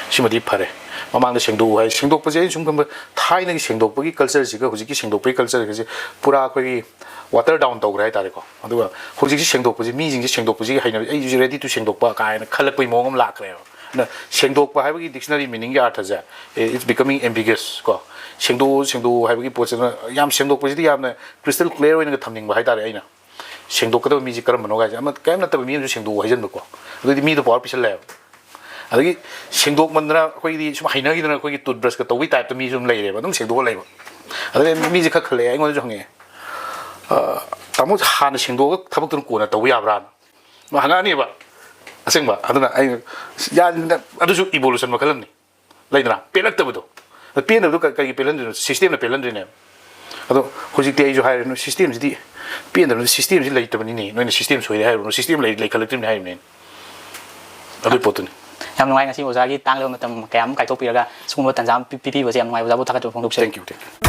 ꯁꯤꯃꯗꯤ ꯐꯔꯦ꯫ ꯃꯃꯥꯡꯗ ꯁꯦꯡꯗꯣꯛꯎ ꯍꯥꯏ꯫ ꯁꯦꯡꯗꯣꯛꯄꯁꯦ ꯑꯩꯅ ꯁꯨꯝ ꯈꯟꯕ, ꯊꯥꯏꯅꯒꯤ ꯁꯦꯡꯗꯣꯛꯄꯒꯤ culture ꯁꯤꯒ ꯍꯧꯖꯤꯛꯀꯤ ꯁꯦꯡꯗꯣꯛꯄꯒꯤ culture ꯒꯁꯦ ꯄꯨꯔꯥ ꯑꯩꯈꯣꯏꯒꯤ water down ꯇꯧꯈ꯭ꯔꯦ ꯍꯥꯏꯇꯥꯔꯦꯀꯣ꯫ ꯑꯗꯨꯒ ꯍꯧꯖꯤꯛꯁꯤ ꯁꯦꯡꯗꯣꯛꯄꯁꯤ, ꯃꯤꯁꯤꯡꯁꯦ ꯁꯦꯡꯗꯣꯛꯄꯁꯤꯒꯤ ꯍꯩꯅꯕꯤ, "ꯑꯩꯁꯦ ready to ꯁꯦꯡꯗꯣꯛꯄ" ꯀꯥꯏꯅ ꯈꯜꯂꯛꯄꯒꯤ ꯃꯑꯣꯡ ꯑꯃ ꯂꯥꯛꯈ꯭ꯔꯦꯕ꯫ ꯑꯗꯨꯅ ꯁꯦꯡꯗꯣꯛꯄ ꯍꯥꯏꯕꯒꯤ dictionary meaning ꯒꯤ ꯑꯔꯊꯁꯦ, it's becoming ambiguous ꯀꯣ꯫ ꯁꯦꯡꯗꯣꯛꯎ, ꯁꯦꯡꯗꯣꯛꯎ ꯍꯥꯏꯕꯒꯤ ꯄꯣꯠꯁꯦ, ꯑꯗꯨꯅ ꯌꯥꯝ ꯁꯦꯡꯗꯣꯛꯄꯁꯤꯗꯤ ꯌꯥꯝꯅ crystal clear ꯑꯣꯏꯅꯒ ꯊꯝꯅꯤꯡꯕ ꯍꯥꯏꯇꯥꯔꯦ ꯑꯩꯅ꯫ ꯁꯦꯡꯗꯣꯛꯀꯗꯕ ꯃꯤꯁꯦ ꯀꯔꯝꯕꯅꯣ ꯍꯥꯏꯁꯦ, ꯑꯃ, ꯀꯔꯤꯝ ꯅꯠꯇꯕ ꯃꯤ ꯑꯃꯁꯨ ꯁꯦꯡꯗꯣꯛꯎ ꯍꯥꯏꯖꯟꯕꯀꯣ꯫ ꯑꯗꯨꯗꯤ ꯃꯤꯗꯣ power ꯄꯤꯁꯜꯂꯛꯑꯦꯕ꯫ ꯑꯗꯒꯤ ꯁꯦꯡꯗꯣꯛꯃꯟꯗꯅ ꯑꯩꯈꯣꯏꯒꯤꯗꯤ ꯁꯨꯝ ꯍꯩꯅꯈꯤꯗꯅ ꯑꯩꯈꯣꯏꯒꯤ toothbrush ꯀ ꯇꯧꯕꯒꯤ type ꯇ ꯃꯤꯁꯨ ꯑꯗꯨꯝ ꯂꯩꯔꯦꯕ, ꯑꯗꯨꯝ ꯁꯦꯡꯗꯣꯛꯑ ꯂꯩꯕ꯫ ꯑꯗꯩ ꯃꯤꯁꯦ ꯈꯔ ꯈꯜꯂꯛꯑꯦ, ꯑꯩꯉꯣꯟꯗꯁꯨ ꯍꯪꯉꯛꯑꯦ, "ꯑ, ꯇꯥꯃꯣ, ꯍꯥꯟꯅ ꯁꯦꯡꯗꯣꯛꯑꯒ ꯊꯕꯛꯇꯨꯅ ꯀꯣꯟꯅ ꯇꯧꯕ ꯌꯥꯕ꯭ꯔꯥꯅ?" ꯍꯪꯉꯛꯑꯅꯦꯕ꯫ ꯑꯁꯦꯡꯕ꯫ ꯑꯗꯨꯅ ꯑꯩ ꯌꯥ-, ꯑꯗꯨꯁꯨ ꯏꯕꯣꯂꯨꯁꯟ ꯃꯈꯜ ꯑꯃꯅꯤ꯫ ꯂꯩꯗꯅ, ꯄꯦꯜꯂꯛꯇꯕꯗꯣ꯫ ꯑꯗꯣ ꯄꯦꯟꯗꯕꯗꯣ ꯀ-, ꯀꯔꯤꯒꯤ ꯄꯦꯜꯍꯟꯗ꯭ꯔꯤꯅꯣ? ꯁꯤꯁꯇꯦꯝꯅ ꯄꯦꯜꯍꯟꯗ꯭ꯔꯤꯅꯦꯕ꯫ ꯑꯗꯣ ꯍꯧꯖꯤꯛꯇꯤ ꯑꯩꯁꯨ ꯍꯥꯏꯔꯦ, ꯅꯣꯏ ꯁꯤꯁꯇꯦꯝꯁꯤꯗꯤ ꯄꯦꯟꯗꯕꯅ, ꯁꯤꯁꯇꯦꯝꯁꯤ ꯂꯩꯇꯕꯅꯤꯅꯦ, ꯅꯣꯏꯅ ꯁꯤꯁꯇꯦꯝ ꯁꯣꯏꯔꯦ ꯍꯥꯏꯔꯨꯅꯨ, ꯁꯤꯁꯇꯦꯝ ꯂꯩ-, ꯂꯩꯈꯠꯂꯛꯇ꯭ꯔꯤꯕꯅꯤ ꯍꯥꯏꯔꯤꯕꯅꯦ꯫ ꯑꯗꯨꯒꯤ ꯄꯣꯠꯇꯨꯅꯤ꯫ ꯌꯥꯝ ꯅꯨꯡꯉꯥꯏ, ꯉꯁꯤ ꯑꯣꯖꯥꯒꯤ ꯇꯥꯡꯂꯕ ꯃꯇꯝ ꯀꯌꯥ ꯑꯃ ꯀꯥꯏꯊꯣꯛꯄꯤꯔꯒ ꯁꯤꯒꯨꯝꯕ ꯇꯥꯟꯖꯥ ꯑꯃ ꯄꯤ-, ꯄꯤꯕꯤꯕꯁꯦ ꯌꯥꯝ ꯅꯨꯡꯉꯥꯏ꯫ ꯑꯣꯖꯥꯕꯨ ꯊꯥꯒꯠꯆꯕ ꯐꯣꯡꯗꯣꯛꯆꯔꯤ꯫ Thank you, thank you꯫